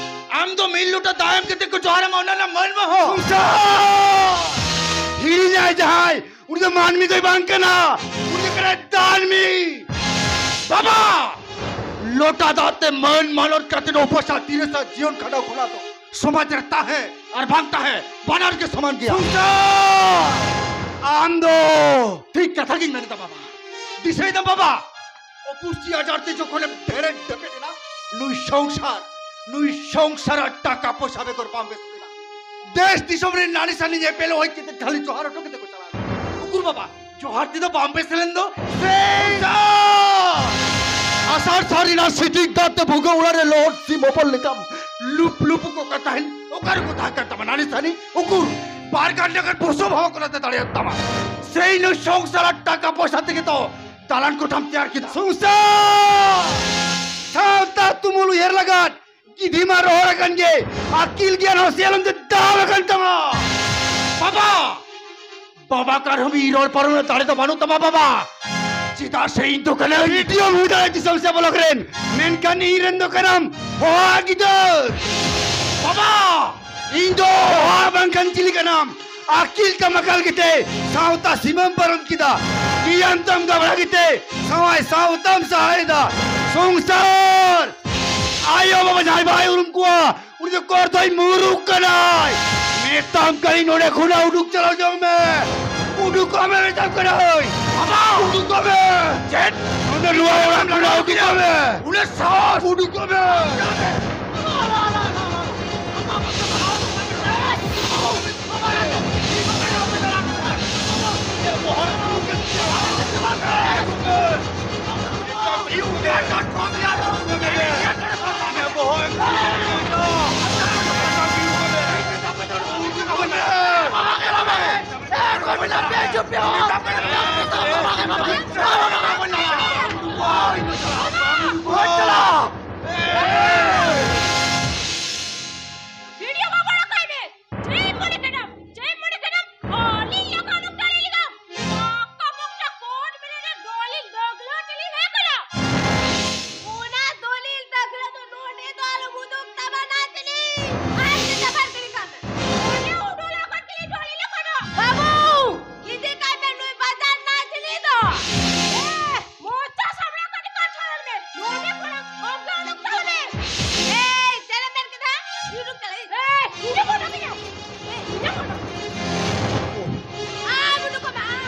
ᱟᱢ ᱫᱚ ᱢᱤᱫ ᱞᱚᱴᱟ ᱫᱟᱜ ᱮᱢ ᱠᱟᱛᱮ ᱠᱚ ᱡᱚᱦᱟᱨ ᱟᱢᱟ, ᱚᱱᱟ ᱨᱮᱱᱟᱜ ᱢᱟᱹᱱ ᱢᱟ ᱦᱚᱸ᱾ ᱥᱚᱝᱥᱟᱨ! ᱦᱤᱲᱤᱧᱟᱭ ᱡᱟᱦᱟᱸᱭ, ᱩᱱᱤ ᱫᱚ ᱢᱟᱹᱱᱢᱤ ᱫᱚᱭ ᱵᱟᱝ ᱠᱟᱱᱟ, ᱩᱱᱤ ᱫᱚ ᱠᱟᱱᱟᱭ ᱫᱟᱹᱱᱢᱤ᱾ ᱵᱟᱵᱟ, ᱞᱚᱴᱟ ᱫᱟᱜ ᱛᱮ ᱢᱟᱹᱱ ᱢᱟᱱᱚᱛ ᱠᱟᱛᱮ ᱩᱯᱟᱹᱥ ᱟᱨ ᱛᱤᱨᱟᱹᱥ ᱟᱨ ᱡᱤᱭᱚᱱ ᱠᱷᱟᱸᱰᱟᱣ ᱠᱷᱚᱱᱟᱜ ᱫᱚ ᱥᱚᱢᱟᱡᱽ ᱨᱮ ᱛᱟᱦᱮᱸ ᱟᱨ ᱵᱟᱝ ᱛᱟᱦᱮᱸ ᱵᱟᱱᱟᱨ ᱜᱮ ᱥᱚᱢᱟᱱ ᱜᱮᱭᱟ᱾ ᱥᱚᱝᱥᱟᱨ! ᱟᱢ ᱫᱚ ᱴᱷᱤᱠ ᱠᱟᱛᱷᱟ ᱜᱤᱧ ᱢᱮᱱ ᱮᱫᱟ ᱵᱟᱵᱟ᱾ ᱫᱤᱥᱟᱹᱭ ᱫᱟᱢ ᱵᱟᱵᱟ, ᱚᱯᱩᱥᱴᱤ ᱟᱡᱟᱨ ᱛᱮ ᱡᱚᱠᱷᱚᱱᱮᱢ ᱰᱷᱮᱨᱮ ᱰᱮᱯᱮᱫ ᱮᱱᱟ, ᱱᱩᱭ ᱥᱚᱝᱥᱟᱨ, ᱱᱩᱭ ᱥᱚᱝᱥᱟᱨ ᱟᱨ ᱴᱟᱠᱟ ᱯᱚᱭᱥᱟ ᱵᱮᱜᱚᱨ ᱵᱟᱢ ᱵᱮᱥ ᱞᱮᱱᱟ᱾ ᱫᱮᱥ ᱫᱤᱥᱚᱢ ᱨᱮ ᱱᱟᱹᱱᱤ ᱥᱟᱹᱱᱤ ᱧᱮᱯᱮᱞ ᱦᱩᱭ ᱠᱟᱛᱮ ᱠᱷᱟᱹᱞᱤ ᱡᱚᱦᱟᱨ ᱦᱚᱴᱚ ᱠᱟᱛᱮ ᱠᱚ ᱪᱟᱞᱟᱣ ᱮᱱᱟ᱾ ᱩᱠᱩᱨ ᱵᱟᱵᱟ, ᱡᱚᱦᱟᱨ ᱛᱮᱫᱚ ᱵᱟᱢ ᱵᱮᱥ ᱞᱮᱱ ᱫᱚ᱾ ᱥᱚᱝᱥᱟᱨ! ᱟᱥᱟᱲ ᱥᱟᱱ ᱨᱮᱱᱟᱜ ᱥᱤᱛᱤᱡ ᱫᱟᱜ ᱛᱮ ᱵᱷᱩᱜᱟᱹᱜ ᱚᱲᱟᱜ ᱨᱮ ᱞᱚᱦᱚᱫ ᱥᱤᱢ ᱦᱚᱯᱚᱱ ᱞᱮᱠᱟᱢ ᱞᱩᱯ ᱞᱩᱯ ᱠᱚ ᱠᱟᱛᱟᱦᱮᱱ, ᱚᱠᱟ ᱨᱮᱠᱚ ᱛᱟᱦᱮᱸ ᱠᱟᱱ ᱛᱟᱢᱟ ᱱᱟᱹᱱᱤ ᱥᱟᱹᱱᱤ? ᱩᱠᱩᱨ, ᱵᱟᱨ ᱜᱟᱱᱰᱟ ᱜᱟᱱ ᱵᱚᱥᱚ ᱵᱷᱟᱣ ᱠᱚ ᱱᱟᱛᱮ ᱫᱟᱲᱮᱭᱟᱜ ᱛᱟᱢᱟ᱾ ᱥᱮᱭ ᱱᱩᱭ ᱥᱚᱝᱥᱟᱨ ᱟᱨ ᱴᱟᱠᱟ ᱯᱚᱭᱥᱟ ᱛᱮᱜᱮ ᱛᱚ ᱫᱟᱞᱟᱱ ᱠᱚᱴᱷᱟᱢ ᱛᱮᱭᱟᱨ ᱠᱮᱫᱟ᱾ ᱥᱚᱝᱥᱟᱨ! ᱥᱟᱶᱛᱟ ᱛᱩᱢᱩᱞ ᱩᱭᱦᱟᱹᱨ ᱞᱟᱜᱟᱫ ᱜᱤᱫᱷᱤ ᱢᱟ ᱨᱚᱦᱚᱲ ᱟᱠᱟᱱ ᱜᱮ, ᱟᱹᱠᱤᱞ ᱜᱮᱭᱟᱱ ᱦᱚᱸ ᱥᱮᱞᱚᱢ ᱛᱮ ᱫᱟᱣ ᱟᱠᱟᱱ ᱛᱟᱢᱟ᱾ ᱵᱟᱵᱟ! ᱵᱟᱵᱟ ᱠᱟᱨᱦᱚᱸ ᱤᱧ ᱨᱚᱲ ᱯᱟᱨᱚᱢ ᱨᱮᱱᱟᱜ ᱫᱟᱲᱮ ᱫᱚ ᱵᱟᱹᱱᱩᱜ ᱛᱟᱢᱟ ᱵᱟᱵᱟ, ᱪᱮᱫᱟᱜ ᱥᱮ ᱤᱧ ᱫᱚ ᱠᱟᱱᱟᱧ ᱵᱤᱰᱤᱳ ᱦᱩᱭ ᱫᱟᱲᱮᱭᱟᱜ ᱫᱤᱥᱚᱢ ᱥᱮ ᱵᱞᱚᱠ ᱨᱮᱱ, ᱢᱮᱱᱠᱷᱟᱱ ᱤᱧ ᱨᱮᱱ ᱫᱚ ᱠᱟᱱᱟᱢ ᱦᱚᱦᱟ ᱜᱤᱫᱟᱹᱨ᱾ ᱵᱟᱵᱟ, ᱤᱧ ᱫᱚ ᱦᱚᱦᱟ ᱵᱟᱝᱠᱷᱟᱱ ᱪᱤᱞᱤ ᱠᱟᱱᱟᱢ? ᱟᱹᱠᱤᱞ ᱛᱟᱢ ᱟᱠᱟᱞ ᱜᱮᱛᱮ ᱥᱟᱶᱛᱟ ᱥᱤᱢᱟᱹᱢ ᱯᱟᱨᱚᱢ ᱠᱮᱫᱟ, ᱜᱮᱭᱟᱱ ᱛᱟᱢ ᱜᱟᱵᱲᱟ ᱜᱮᱛᱮ ᱥᱟᱶᱟᱭ ᱥᱟᱶᱛᱟᱢ ᱥᱟᱦᱟᱭᱮᱫᱟ᱾ ᱥᱚᱝᱥᱟᱨ! ᱟᱭᱳ ᱵᱟᱵᱟ ᱡᱟᱦᱟᱸᱭ ᱵᱟᱭ ᱩᱨᱩᱢ ᱠᱚᱣᱟ, ᱩᱱᱤ ᱫᱚ ᱠᱚᱨᱫᱚᱭ ᱢᱩᱨᱩᱠ ᱠᱟᱱᱟᱭ᱾ ᱢᱮᱛᱟᱢ ᱠᱟᱹᱱᱟᱹᱧ ᱱᱚᱰᱮ ᱠᱷᱚᱱᱟᱜ ᱩᱰᱩᱠ ᱪᱟᱞᱟᱣ ᱪᱚᱝ ᱢᱮ᱾ ᱩᱰᱩᱠᱚᱜ ᱢᱮ ᱢᱮᱛᱟᱢ ᱠᱟᱹᱱᱟᱹᱧ᱾ ᱵᱟᱵᱟ! ᱩᱰᱩᱠᱚᱜ ᱢᱮ᱾ ᱪᱮᱫ? ᱱᱚᱰᱮ ᱱᱚᱣᱟ ᱚᱲᱟᱜ ᱠᱷᱚᱱᱟᱜ ᱩᱰᱩᱠᱚᱜ ᱢᱮ᱾ ᱩᱱᱟᱹᱜ ᱥᱟᱦᱚᱥ? ᱩᱰᱩᱠᱚᱜ ᱢᱮ᱾ ᱵᱷᱤᱰᱤᱭᱳ ᱠᱚ ᱵᱚᱲᱚ ᱠᱟᱭ ᱢᱮ᱾ ᱪᱮᱫ ᱢᱚᱱᱮ ᱠᱟᱱᱟᱢ? ᱪᱮᱫ ᱢᱚᱱᱮ ᱠᱟᱱᱟᱢ? ᱟᱹᱞᱤᱧ ᱞᱮᱠᱟ ᱱᱚᱝᱠᱟ ᱞᱟᱹᱭ ᱞᱮᱫᱟ᱾ ᱯᱟᱠᱟ ᱢᱚᱠᱟ ᱠᱳᱨᱴ ᱵᱤᱨᱩᱫᱷ ᱨᱮ ᱫᱚᱞᱤᱧ ᱫᱚᱜᱽᱞᱟᱹ ᱴᱤᱞᱤ ᱦᱮᱡ ᱠᱟᱱᱟ᱾ ᱚᱱᱟ ᱮ, ᱢᱚᱪᱟ ᱥᱟᱢᱲᱟᱣ ᱠᱟᱛᱮ ᱠᱟᱛᱷᱟ ᱨᱚᱲ ᱢᱮ᱾ ᱱᱚᱰᱮ ᱠᱷᱚᱱᱟᱜ ᱚᱵᱽᱜᱟᱱ ᱩᱰᱩᱠ ᱛᱟᱞᱮ ᱢᱮ᱾ ᱮᱭ, ᱪᱮᱫ ᱮᱢ ᱢᱮᱱ ᱠᱮᱫᱟ? ᱩᱰᱩᱠ ᱛᱟᱞᱮ᱾ ᱮᱭ, ᱤᱧ ᱫᱚ ᱵᱟᱹᱧ ᱩᱰᱩᱠ ᱠᱮᱫᱟ᱾ ᱮᱭ, ᱤᱧ ᱫᱚ ᱵᱟᱹᱧ ᱩᱰᱩᱠ ᱠᱮᱫᱟ᱾ ᱟᱭ, ᱩᱰᱩᱠ ᱠᱚᱜ ᱢᱮ, ᱟ᱾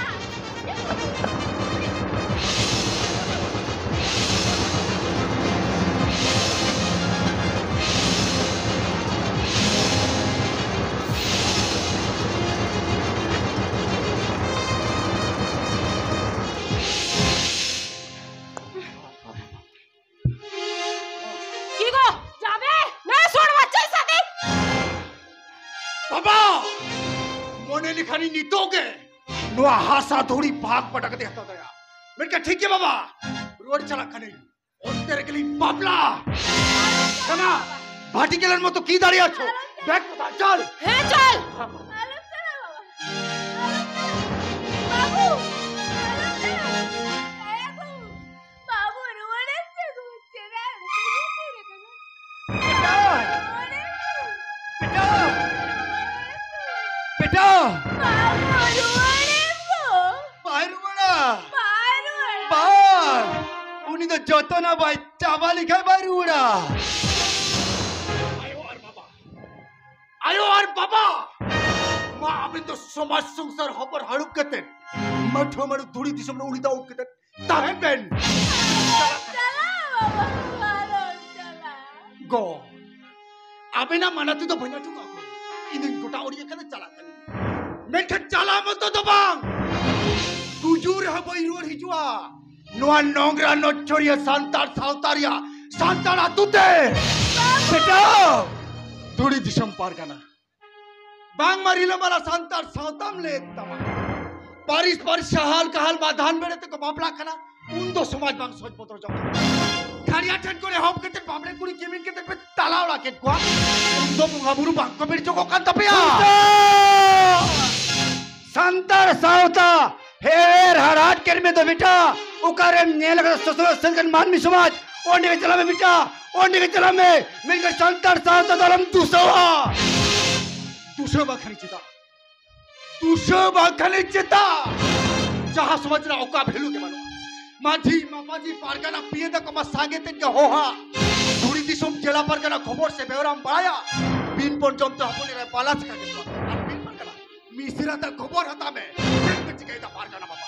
কি গো, যাবে? না, শোন, বাচ্চার সাথে। ᱵᱟᱵᱟ! ᱢᱚᱱᱮ ᱞᱮᱠᱷᱟᱱᱤᱧ ᱱᱤᱛᱚᱜ ᱜᱮ ᱱᱚᱣᱟ ᱦᱟᱥᱟ ᱫᱷᱩᱲᱤ ᱵᱷᱟᱜᱽ ᱯᱟᱴᱟ ᱠᱟᱛᱮ ᱦᱟᱛᱟᱣ ᱫᱟᱲᱮᱭᱟᱜᱼᱟ᱾ ᱢᱮᱱᱠᱷᱟᱱ ᱴᱷᱤᱠ ᱜᱮᱭᱟ ᱵᱟᱵᱟ, ᱨᱩᱣᱟᱹᱲ ᱪᱟᱞᱟᱜ ᱠᱟᱹᱱᱟᱹᱧ᱾ ᱚᱱᱛᱮ ᱨᱮᱜᱮᱞᱤᱧ ᱵᱟᱯᱞᱟ᱾ ᱠᱟᱱᱟ, ᱵᱷᱟᱴᱤ ᱜᱮᱞᱮᱱ ᱢᱚᱛᱚ ᱠᱤ ᱫᱟᱲᱮᱭᱟᱜ ᱪᱚ᱾ ᱵᱮᱜᱽ ᱠᱚ ᱫᱟ, ᱪᱚᱞ᱾ ᱦᱮᱸ, ᱪᱚᱞ᱾ ᱟᱞᱚᱢ ᱪᱟᱞᱟᱜᱼᱟ ᱵᱟᱵᱟ, ᱟᱞᱚᱢ ᱪᱟᱞᱟᱜᱼᱟ᱾ ᱵᱟᱹᱵᱩ, ᱟᱞᱚᱢ ᱪᱟᱞᱟᱜᱼᱟ᱾ ᱮ ᱵᱟᱹᱵᱩ, ᱵᱟᱹᱵᱩ, ᱨᱩᱣᱟᱹᱲᱮᱢ ᱪᱮᱫ? ᱪᱮᱫᱟᱜ ᱮᱢ ᱪᱟᱞᱟᱜ ᱠᱟᱱᱟ? ᱵᱮᱴᱟ! ᱨᱩᱣᱟᱹᱲᱮᱢ ᱪᱮᱫ? ᱵᱮᱴᱟ! ᱨᱩᱣᱟᱹᱲᱮᱢ ᱪᱮᱫ? ᱵᱮᱴᱟ! ᱵᱟᱹᱵᱩ, ᱨᱩᱣᱟᱹᱲᱮᱢ ᱫᱚ᱾ ᱵᱟᱭ ᱨᱩᱣᱟᱹᱲᱟ᱾ ᱵᱟᱭ ᱨᱩᱣᱟᱹᱲᱟ᱾ ᱵᱟᱭ᱾ ᱩᱱᱤ ᱫᱚ ᱡᱚᱛᱚᱱᱟᱜ ᱵᱟᱭ ᱪᱟᱵᱟ ᱞᱮᱠᱷᱟᱱ ᱵᱟᱭ ᱨᱩᱣᱟᱹᱲᱟ᱾ ᱟᱭᱳ ᱟᱨ ᱵᱟᱵᱟ, ᱟᱭᱳ ᱟᱨ ᱵᱟᱵᱟ, ᱢᱟ ᱟᱵᱮᱱ ᱫᱚ ᱥᱚᱢᱟᱡᱽ ᱥᱚᱝᱥᱟᱨ ᱦᱚᱯᱚᱱ ᱦᱟᱹᱲᱩᱵ ᱠᱟᱛᱮ ᱢᱟᱹᱴᱷᱩᱣᱟᱹ ᱢᱟᱹᱱᱩ ᱫᱷᱩᱲᱤ ᱫᱤᱥᱚᱢ ᱨᱮ ᱩᱞᱤ ᱫᱟᱣ ᱠᱟᱛᱮ ᱛᱟᱦᱮᱱ ᱵᱮᱱ᱾ ᱪᱟᱞᱟᱜ ᱵᱟᱵᱟ, ᱟᱞᱚᱢ ᱪᱟᱞᱟᱜ᱾ ᱜᱚ, ᱟᱵᱮᱱᱟᱜ ᱢᱟᱱᱟ ᱛᱮᱫᱚ ᱵᱟᱹᱧ ᱟᱴᱚᱠᱟ᱾ ᱤᱧ ᱫᱚᱧ ᱜᱚᱴᱟ ᱩᱨᱤᱡ ᱟᱠᱟᱱᱟ, ᱪᱟᱞᱟᱜ ᱠᱟᱹᱱᱟᱹᱧ᱾ ᱢᱮᱱᱠᱷᱟᱱ ᱪᱟᱞᱟᱣ ᱢᱚᱛᱚ ᱫᱚ ᱵᱟᱝ, ᱜᱩᱡᱩᱜ ᱨᱮᱦᱚᱸ ᱵᱟᱹᱧ ᱨᱩᱣᱟᱹᱲ ᱦᱤᱡᱩᱜᱼᱟ᱾ ᱱᱚᱣᱟ ᱱᱚᱝᱨᱟ ᱱᱚᱪᱪᱷᱚᱨᱤᱭᱟᱹ ᱥᱟᱱᱛᱟᱲ ᱥᱟᱶᱛᱟ ᱨᱮᱭᱟᱜ ᱥᱟᱱᱛᱟᱲ ᱟᱛᱳ ᱛᱮ᱾ ᱵᱮᱴᱟ, ᱫᱷᱩᱲᱤ ᱫᱤᱥᱚᱢ ᱯᱟᱨᱜᱟᱱᱟ, ᱵᱟᱝᱢᱟ ᱨᱤᱞᱟᱹᱢᱟᱞᱟ ᱥᱟᱱᱛᱟᱲ ᱥᱟᱶᱛᱟᱢ ᱞᱟᱹᱭᱮᱫ ᱛᱟᱢᱟ᱾ ᱯᱟᱹᱨᱤᱥ ᱯᱟᱹᱨᱤᱥ ᱥᱟᱦᱟᱞ ᱠᱟᱦᱟᱞ ᱢᱟᱫᱷᱟᱱ ᱵᱮᱲᱮ ᱛᱮᱠᱚ ᱵᱟᱯᱞᱟᱜ ᱠᱟᱱᱟ, ᱩᱱ ᱫᱚ ᱥᱚᱢᱟᱡᱽ ᱵᱟᱝ ᱥᱚᱡᱽ ᱵᱚᱫᱚᱞ ᱪᱟᱵᱟᱜ ᱠᱟᱱᱟ᱾ ᱠᱷᱟᱲᱤᱭᱟ ᱴᱷᱮᱱ ᱠᱚᱨᱮ ᱦᱚᱯ ᱠᱟᱛᱮ ᱵᱟᱯᱞᱟ ᱠᱩᱲᱤ ᱠᱤᱢᱤᱱ ᱠᱟᱛᱮ ᱯᱮ ᱛᱟᱞᱟ ᱚᱲᱟᱜ ᱠᱮᱫ ᱠᱚᱣᱟ, ᱩᱱ ᱫᱚ ᱵᱚᱸᱜᱟ ᱵᱩᱨᱩ ᱵᱟᱝ ᱠᱚ ᱵᱮᱲ ᱪᱚᱠᱚᱜ ᱠᱟᱱ ᱛᱟᱯᱮᱭᱟ᱾ ᱥᱟᱱᱛᱟᱲ ᱥᱟᱶᱛᱟ ᱦᱮᱣᱮᱨ ᱦᱟᱲᱦᱟᱫ ᱠᱮᱫ ᱢᱮ ᱫᱚ ᱵᱮᱴᱟ, ᱚᱠᱟᱨᱮᱢ ᱧᱮᱞ ᱟᱠᱟᱫᱟ ᱥᱚᱥᱚᱨᱚᱜ ᱥᱮᱱ ᱠᱟᱱ ᱢᱟᱹᱱᱢᱤ ᱥᱚᱢᱟᱡᱽ? ᱚᱸᱰᱮ ᱜᱮ ᱪᱟᱞᱟᱜ ᱢᱮ ᱵᱮᱴᱟ, ᱚᱸᱰᱮ ᱜᱮ ᱪᱟᱞᱟᱜ ᱢᱮ, ᱢᱮᱱᱠᱷᱟᱱ ᱥᱟᱱᱛᱟᱲ ᱥᱟᱶᱛᱟ ᱫᱚ ᱟᱞᱚᱢ ᱫᱩᱥᱟᱹᱣᱟ᱾ ᱫᱩᱥᱟᱹᱣ ᱵᱟᱠᱷᱟᱱ ᱪᱮᱫᱟᱜ? ᱫᱩᱥᱟᱹᱣ ᱵᱟᱠᱷᱟᱱ ᱪᱮᱫᱟᱜ? ᱡᱟᱦᱟᱸ ᱥᱚᱢᱟᱡᱽ ᱨᱮᱱᱟᱜ ᱚᱠᱟ ᱵᱷᱮᱞᱩ ᱜᱮ ᱵᱟᱹᱱᱩᱜᱼᱟ᱾ ᱢᱟᱹᱡᱷᱤ, ᱢᱟᱯᱟᱡᱷᱤ, ᱯᱟᱨᱜᱟᱱᱟ, ᱯᱤᱭᱟᱹ ᱛᱟᱠᱚ ᱢᱟ ᱥᱟᱸᱜᱮ ᱛᱮᱫ ᱜᱮ ᱦᱚᱦᱟ᱾ ᱫᱷᱩᱲᱤ ᱫᱤᱥᱚᱢ ᱡᱮᱞᱟ ᱯᱟᱨᱜᱟᱱᱟ ᱠᱷᱚᱵᱚᱨ ᱥᱮ ᱵᱮᱣᱨᱟᱢ ᱵᱟᱲᱟᱭᱟ? ᱵᱤᱱ ᱯᱚᱱ ᱡᱚᱢ ᱛᱮ ᱦᱚᱯᱚᱱ ᱮᱨᱟᱭ ᱵᱟᱞᱟ ᱪᱤᱠᱟ ᱠᱮᱫ ᱠᱚᱣᱟ? ᱟᱨ ᱵᱤᱱ ᱯᱟᱨᱜᱟᱱᱟ, ᱢᱤᱥᱨᱟ ᱛᱮ ᱠᱷᱚᱵᱚᱨ ᱦᱟᱛᱟᱣ ᱢᱮ᱾ ᱪᱮᱫ ᱯᱮ ᱪᱤᱠᱟᱹᱭᱮᱫᱟ ᱯᱟᱨᱜᱟᱱᱟ ᱵᱟᱵᱟ?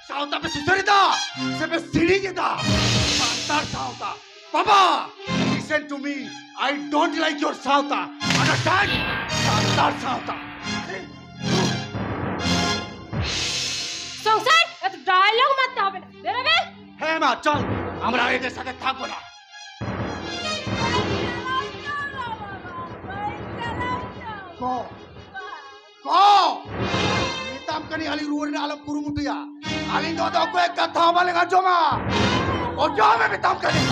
ᱥᱟᱶᱛᱟ ᱯᱮ ᱥᱩᱥᱟᱹᱨ ᱮᱫᱟ ᱥᱮ ᱯᱮ ᱥᱤᱲᱤᱡ ᱮᱫᱟ? ᱥᱟᱱᱛᱟᱲ ᱥᱟᱶᱛᱟ ᱵᱟᱵᱟ, listen to me, I don't like your ᱥᱟᱶᱛᱟ, understand? ᱥᱟᱱᱛᱟᱲ ᱥᱟᱶᱛᱟ᱾ সংসার, এত ডায়লগ মারতে হবে না। বেরোবে? হ্যাঁ মা, চল, আমরা এদের সাথে থাকবো না। ক, ক, ᱢᱮᱛᱟᱢ ᱠᱟᱹᱱᱟᱹᱧ, ᱟᱹᱞᱤᱧ ᱨᱩᱣᱟᱹᱲ ᱨᱮᱱᱟᱜ ᱟᱞᱚᱢ ᱠᱩᱨᱩᱢᱩᱴᱩᱭᱟ᱾ ᱟᱹᱞᱤᱧ ᱫᱚ ᱟᱫᱚ ᱚᱠᱚᱭᱟᱜ ᱠᱟᱛᱷᱟ ᱦᱚᱸ ᱵᱟᱞᱤᱧ ᱟᱸᱡᱚᱢᱟ᱾ ᱚᱪᱚᱜ ᱢᱮ ᱢᱮᱛᱟᱢ ᱠᱟᱹᱱᱟᱹᱧ᱾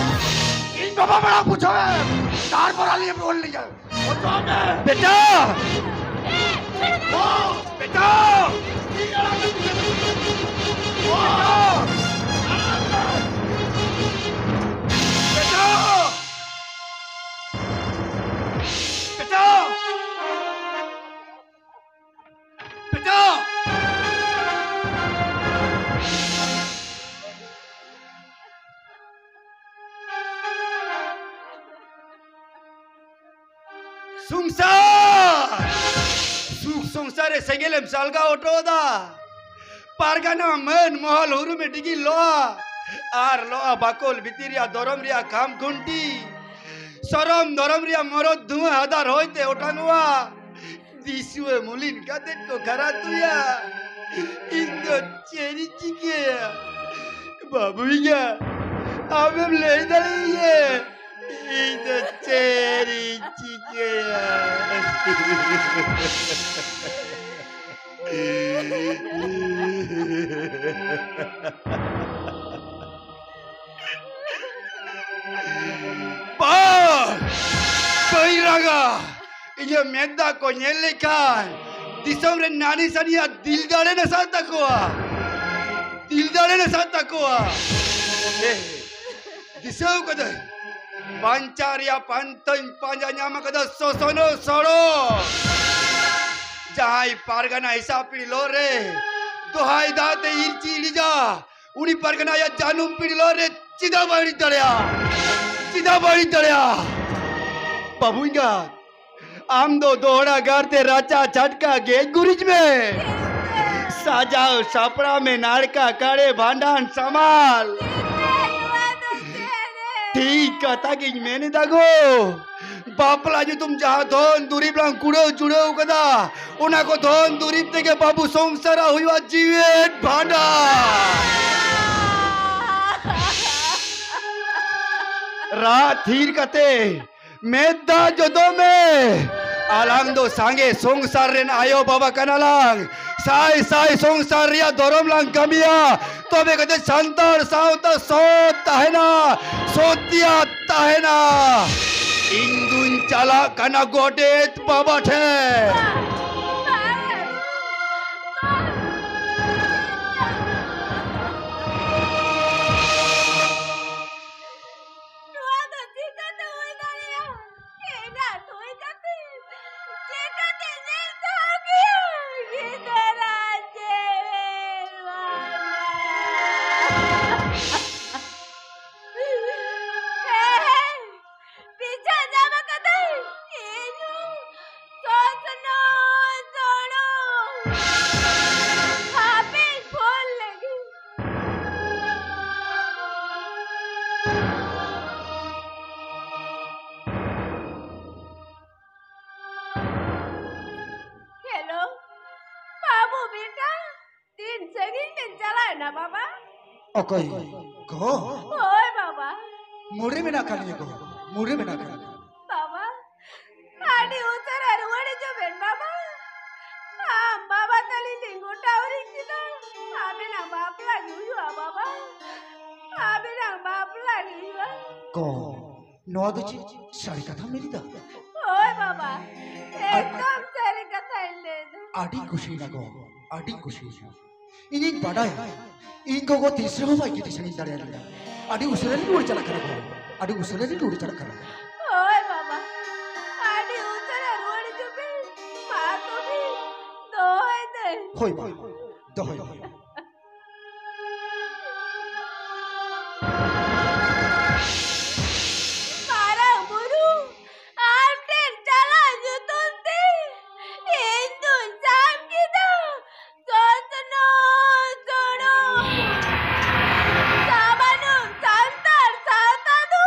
ᱤᱧ ᱵᱟᱵᱟ ᱢᱟᱲᱟᱝ ᱵᱩᱡᱷᱟᱹᱣ ᱮᱢ, ᱛᱟᱨᱯᱚᱨ ᱟᱹᱞᱤᱧ ᱮᱢ ᱨᱩᱣᱟᱹᱲ ᱞᱤᱧᱟ᱾ ᱚᱪᱚᱜ ᱢᱮ᱾ ᱵᱮᱴᱟ! ᱚ, ᱵᱮᱴᱟ! ᱤᱧ ᱟᱲᱟᱜ ᱠᱟᱛᱮ ᱚ! ᱵᱮᱴᱟ! ᱵᱮᱴᱟ! ᱵᱮᱴᱟ! ᱥᱚᱝᱥᱟᱨ! ᱥᱩᱠ ᱥᱚᱝᱥᱟᱨ ᱨᱮ ᱥᱮᱸᱜᱮᱞ ᱮᱢ ᱥᱟᱞᱜᱟᱣ ᱦᱚᱴᱚ ᱟᱫᱟ᱾ ᱯᱟᱨᱜᱟᱱᱟ ᱢᱟᱹᱱ ᱢᱚᱦᱚᱞ ᱦᱩᱨᱩᱢᱮ ᱰᱤᱜᱤ ᱞᱚᱜᱼᱟ᱾ ᱟᱨ ᱞᱚᱜᱼᱟ ᱵᱟᱠᱚᱞ ᱵᱷᱤᱛᱤᱨ ᱨᱮᱭᱟᱜ ᱫᱷᱚᱨᱚᱢ ᱨᱮᱭᱟᱜ ᱠᱷᱟᱢ ᱠᱷᱩᱱᱴᱤ᱾ ᱥᱚᱨᱚᱢ ᱫᱷᱚᱨᱚᱢ ᱨᱮᱭᱟᱜ ᱢᱚᱨᱚᱫ ᱫᱷᱩᱣᱟᱹ ᱦᱟᱫᱟᱨ ᱦᱚᱭᱛᱮ ᱚᱴᱟᱝᱚᱜᱼᱟ᱾ ᱫᱤᱥᱩᱣᱟᱹ ᱢᱩᱞᱤᱱ ᱠᱟᱛᱮᱫ ᱠᱚ ᱠᱷᱟᱨᱟᱛᱩᱭᱟ᱾ ᱤᱧ ᱫᱚ ᱪᱮᱫ ᱤᱧ ᱪᱤᱠᱟᱹᱭᱟ? ᱵᱟᱹᱵᱩ ᱮᱸᱜᱟ, ᱟᱢᱮᱢ ᱞᱟᱹᱭ ᱫᱟᱲᱮᱭᱟᱹᱧᱟᱹ? ᱤᱧ ᱫᱚ ᱪᱮᱫ ᱤᱧ ᱪᱤᱠᱟᱹᱭᱟ? ᱵᱟᱝ! ᱵᱟᱹᱧ ᱨᱟᱜᱟ᱾ ᱤᱧᱟᱹᱜ ᱢᱮᱫ ᱫᱟᱜ ᱠᱚ ᱧᱮᱞ ᱞᱮᱠᱷᱟᱱ ᱫᱤᱥᱚᱢ ᱨᱮ ᱱᱟᱹᱱᱤ ᱥᱟᱹᱱᱤᱭᱟᱜ ᱫᱤᱞ ᱫᱟᱲᱮ ᱱᱟᱥᱟᱜ ᱛᱟᱠᱚᱣᱟ᱾ ᱫᱤᱞ ᱫᱟᱲᱮ ᱱᱟᱥᱟᱜ ᱛᱟᱠᱚᱣᱟ᱾ ᱮ, ᱫᱤᱥᱟᱹᱣ ᱠᱟᱹᱫᱟᱹᱧ᱾ ᱵᱟᱧᱪᱟᱣ ᱨᱮᱭᱟᱜ ᱯᱟᱱᱛᱷᱟᱧ ᱯᱟᱸᱡᱟ ᱧᱟᱢ ᱟᱠᱟᱫᱟ ᱥᱚᱥᱚᱱᱚᱜ ᱥᱚᱲᱚᱠ᱾ ᱡᱟᱦᱟᱸᱭ ᱯᱟᱨᱜᱟᱱᱟ ᱦᱤᱥᱟᱹᱵ ᱯᱤᱲᱦᱤ ᱞᱚ ᱨᱮ ᱫᱚᱦᱟᱭ ᱫᱟᱜ ᱛᱮ ᱤᱨᱪᱤ ᱤᱲᱤᱡᱟ᱾ ᱩᱱᱤ ᱯᱟᱨᱜᱟᱱᱟ ᱟᱭᱟᱜ ᱡᱟᱹᱱᱩᱢ ᱯᱤᱲᱤ ᱞᱚ ᱨᱮ ᱪᱮᱫᱟᱜ ᱵᱟᱹᱲᱤᱡ ᱫᱟᱲᱮᱭᱟᱜᱼᱟ? ᱪᱮᱫᱟᱜ ᱵᱟᱹᱲᱤᱡ ᱫᱟᱲᱮᱭᱟᱜᱼᱟ? ᱵᱟᱹᱵᱩ ᱮᱸᱜᱟᱛ, ᱟᱢ ᱫᱚ ᱫᱚᱦᱲᱟ ᱜᱟᱨ ᱛᱮ ᱨᱟᱪᱟ ᱪᱷᱟᱴᱠᱟ ᱜᱮᱡ ᱜᱩᱨᱤᱡ ᱢᱮ᱾ ᱥᱟᱡᱟᱣ ᱥᱟᱯᱲᱟᱣ ᱢᱮ ᱱᱟᱲᱠᱟ ᱠᱟᱲᱮ ᱵᱷᱟᱸᱰᱟᱱ ᱥᱟᱢᱟᱞ᱾ ᱴᱷᱤᱠ ᱠᱟᱛᱷᱟ ᱜᱤᱧ ᱢᱮᱱ ᱮᱫᱟ ᱜᱳ᱾ ᱵᱟᱯᱞᱟ ᱧᱩᱛᱩᱢ ᱡᱟᱦᱟᱸ ᱫᱷᱚᱱ ᱫᱩᱨᱤᱵᱽ ᱞᱟᱝ ᱠᱩᱲᱟᱹᱣ ᱡᱩᱲᱟᱹᱣ ᱠᱟᱫᱟ, ᱚᱱᱟ ᱠᱚ ᱫᱷᱚᱱ ᱫᱩᱨᱤᱵᱽ ᱛᱮᱜᱮ ᱵᱟᱹᱵᱩ ᱥᱚᱝᱥᱟᱨᱟᱜ ᱦᱩᱭᱩᱜᱼᱟ ᱡᱤᱣᱮᱫ ᱵᱷᱟᱸᱰᱟᱱ᱾ ᱨᱟᱜ ᱛᱷᱤᱨ ᱠᱟᱛᱮ ᱢᱮᱫ ᱫᱟᱜ ᱡᱚᱫᱚ ᱢᱮ᱾ ᱟᱞᱟᱝ ᱫᱚ ᱥᱟᱸᱜᱮ ᱥᱚᱝᱥᱟᱨ ᱨᱮᱱ ᱟᱭᱳ ᱵᱟᱵᱟ ᱠᱟᱱᱟᱞᱟᱝ᱾ ᱥᱟᱭ ᱥᱟᱭ ᱥᱚᱝᱥᱟᱨ ᱨᱮᱭᱟᱜ ᱫᱷᱚᱨᱚᱢ ᱞᱟᱝ ᱠᱟᱹᱢᱤᱭᱟ, ᱛᱚᱵᱮ ᱠᱟᱛᱮ ᱥᱟᱱᱛᱟᱲ ᱥᱟᱶᱛᱟ ᱥᱚᱛ ᱛᱟᱦᱮᱱᱟ, ᱥᱚᱛᱭᱟ ᱛᱟᱦᱮᱱᱟ᱾ ᱤᱧ ᱫᱩᱧ ᱪᱟᱞᱟᱜ ᱠᱟᱱᱟ ᱜᱚᱰᱮᱛ ᱵᱟᱵᱟ ᱴᱷᱮᱱ᱾ ᱱᱚᱣᱟ ᱫᱚ ᱪᱤᱠᱟᱹᱛᱮ ᱦᱩᱭ ᱫᱟᱲᱮᱭᱟᱜᱼᱟ? ᱮᱸᱜᱟᱛ ᱦᱩᱭ ᱠᱟᱛᱮ ᱪᱤᱠᱟᱹᱛᱮ ᱧᱮᱞ ᱫᱚᱦᱚ ᱠᱮᱭᱟ? ᱜᱤᱫᱽᱨᱟᱹ ᱡᱮᱣᱮᱫ ᱵᱟᱝᱟ᱾ ᱦᱮᱸ, ᱦᱮᱸ, ᱯᱤᱪᱷᱟ ᱧᱟᱢ ᱟᱠᱟᱫᱟᱭ᱾ ᱤᱧ ᱦᱚᱸ ᱥᱚᱥᱱᱚ ᱥᱚᱲᱚ ᱦᱟᱯᱮᱧ ᱯᱷᱳᱱ ᱞᱮᱜᱮ᱾ ᱦᱮᱞᱳ, ᱵᱟᱹᱵᱩ ᱵᱮᱴᱟ, ᱛᱤᱱ ᱥᱟᱺᱜᱤᱧ ᱵᱮᱱ ᱪᱟᱞᱟᱣᱮᱱᱟ ᱵᱟᱵᱟ? ᱚᱠᱚᱭ ᱜᱚ? ᱦᱳᱭ ᱵᱟᱵᱟ᱾ ᱢᱩᱲ ᱨᱮ ᱢᱮᱱᱟᱜ ᱟᱠᱟᱫ ᱞᱤᱧᱟ ᱜᱚ, ᱢᱩᱲ ᱨᱮ ᱢᱮᱱᱟᱜ ᱟᱠᱟᱫ ᱞᱤᱧᱟ᱾ ᱵᱟᱵᱟ, ᱟᱹᱰᱤ ᱩᱥᱟᱹᱨᱟ ᱨᱩᱣᱟᱹᱲ ᱦᱤᱡᱩᱜ ᱵᱮᱱ ᱵᱟᱵᱟ᱾ ᱟᱢ ᱵᱟᱵᱟ ᱛᱟᱹᱞᱤᱧ ᱞᱤᱧ ᱜᱚᱴᱟ ᱦᱚᱨᱤᱧ ᱠᱮᱫᱟ᱾ ᱟᱵᱮᱱᱟᱜ ᱵᱟᱯᱞᱟ ᱜᱮ ᱦᱩᱭᱩᱜᱼᱟ ᱵᱟᱵᱟ, ᱟᱵᱮᱱᱟᱜ ᱵᱟᱯᱞᱟ ᱜᱮ ᱦᱩᱭᱩᱜᱼᱟ᱾ ᱜᱚ, ᱱᱚᱣᱟ ᱫᱚ ᱪᱮᱫ ᱥᱟᱹᱨᱤ ᱠᱟᱛᱷᱟᱢ ᱢᱮᱱ ᱮᱫᱟ? ᱦᱳᱭ ᱵᱟᱵᱟ, ᱟᱨ ᱮᱠᱫᱚᱢ ᱥᱟᱹᱨᱤ ᱠᱟᱛᱷᱟᱧ ᱞᱟᱹᱭ ᱮᱫᱟ᱾ ᱟᱹᱰᱤᱧ ᱠᱩᱥᱤᱭᱮᱱᱟ ᱜᱚ, ᱟᱹᱰᱤᱧ ᱠᱩᱥᱤᱭᱮᱱᱟ᱾ ᱤᱧᱤᱧ ᱵᱟᱰᱟᱭᱟ, ᱤᱧ ᱜᱚᱜᱚ ᱛᱤᱥ ᱨᱮᱦᱚᱸ ᱵᱟᱭ ᱠᱤᱴᱤ ᱥᱟᱺᱜᱤᱧ ᱫᱟᱲᱮᱭᱟᱞᱤᱧᱟ᱾ ᱟᱹᱰᱤ ᱩᱥᱟᱹᱨᱟ ᱞᱤᱧ ᱨᱩᱣᱟᱹᱲ ᱪᱟᱞᱟᱜ ᱠᱟᱱᱟ ᱜᱚ, ᱟᱹᱰᱤ ᱩᱥᱟᱹᱨᱟ ᱞᱤᱧ ᱨᱩᱣᱟᱹᱲ ᱪᱟᱞᱟᱜ ᱠᱟᱱᱟ᱾ ᱦᱳᱭ ᱵᱟᱵᱟ, ᱟᱹᱰᱤ ᱩᱥᱟᱹᱨᱟ ᱨᱩᱣᱟᱹᱲ ᱦᱤᱡᱩᱜ ᱯᱮ᱾ ᱢᱟ ᱛᱚᱵᱮ, ᱫᱚᱦᱚᱭ ᱫᱟᱹᱧ᱾ ᱦᱳᱭ ᱢᱟ, ᱫᱚᱦᱚᱭ ᱢᱮ᱾ ᱢᱟᱨᱟᱝ ᱵᱩᱨᱩ, ᱟᱢ ᱴᱷᱮᱱ ᱪᱟᱞᱟᱜ ᱧᱩᱛᱩᱢ ᱛᱮ ᱤᱧ ᱫᱩᱧ ᱥᱟᱵ ᱠᱮᱫᱟ ᱥᱚᱥᱱᱚ ᱥᱩᱱᱩᱢ᱾ ᱥᱟᱵᱟᱱᱩᱢ ᱥᱟᱱᱛᱟᱲ ᱥᱟᱶᱛᱟ ᱫᱚ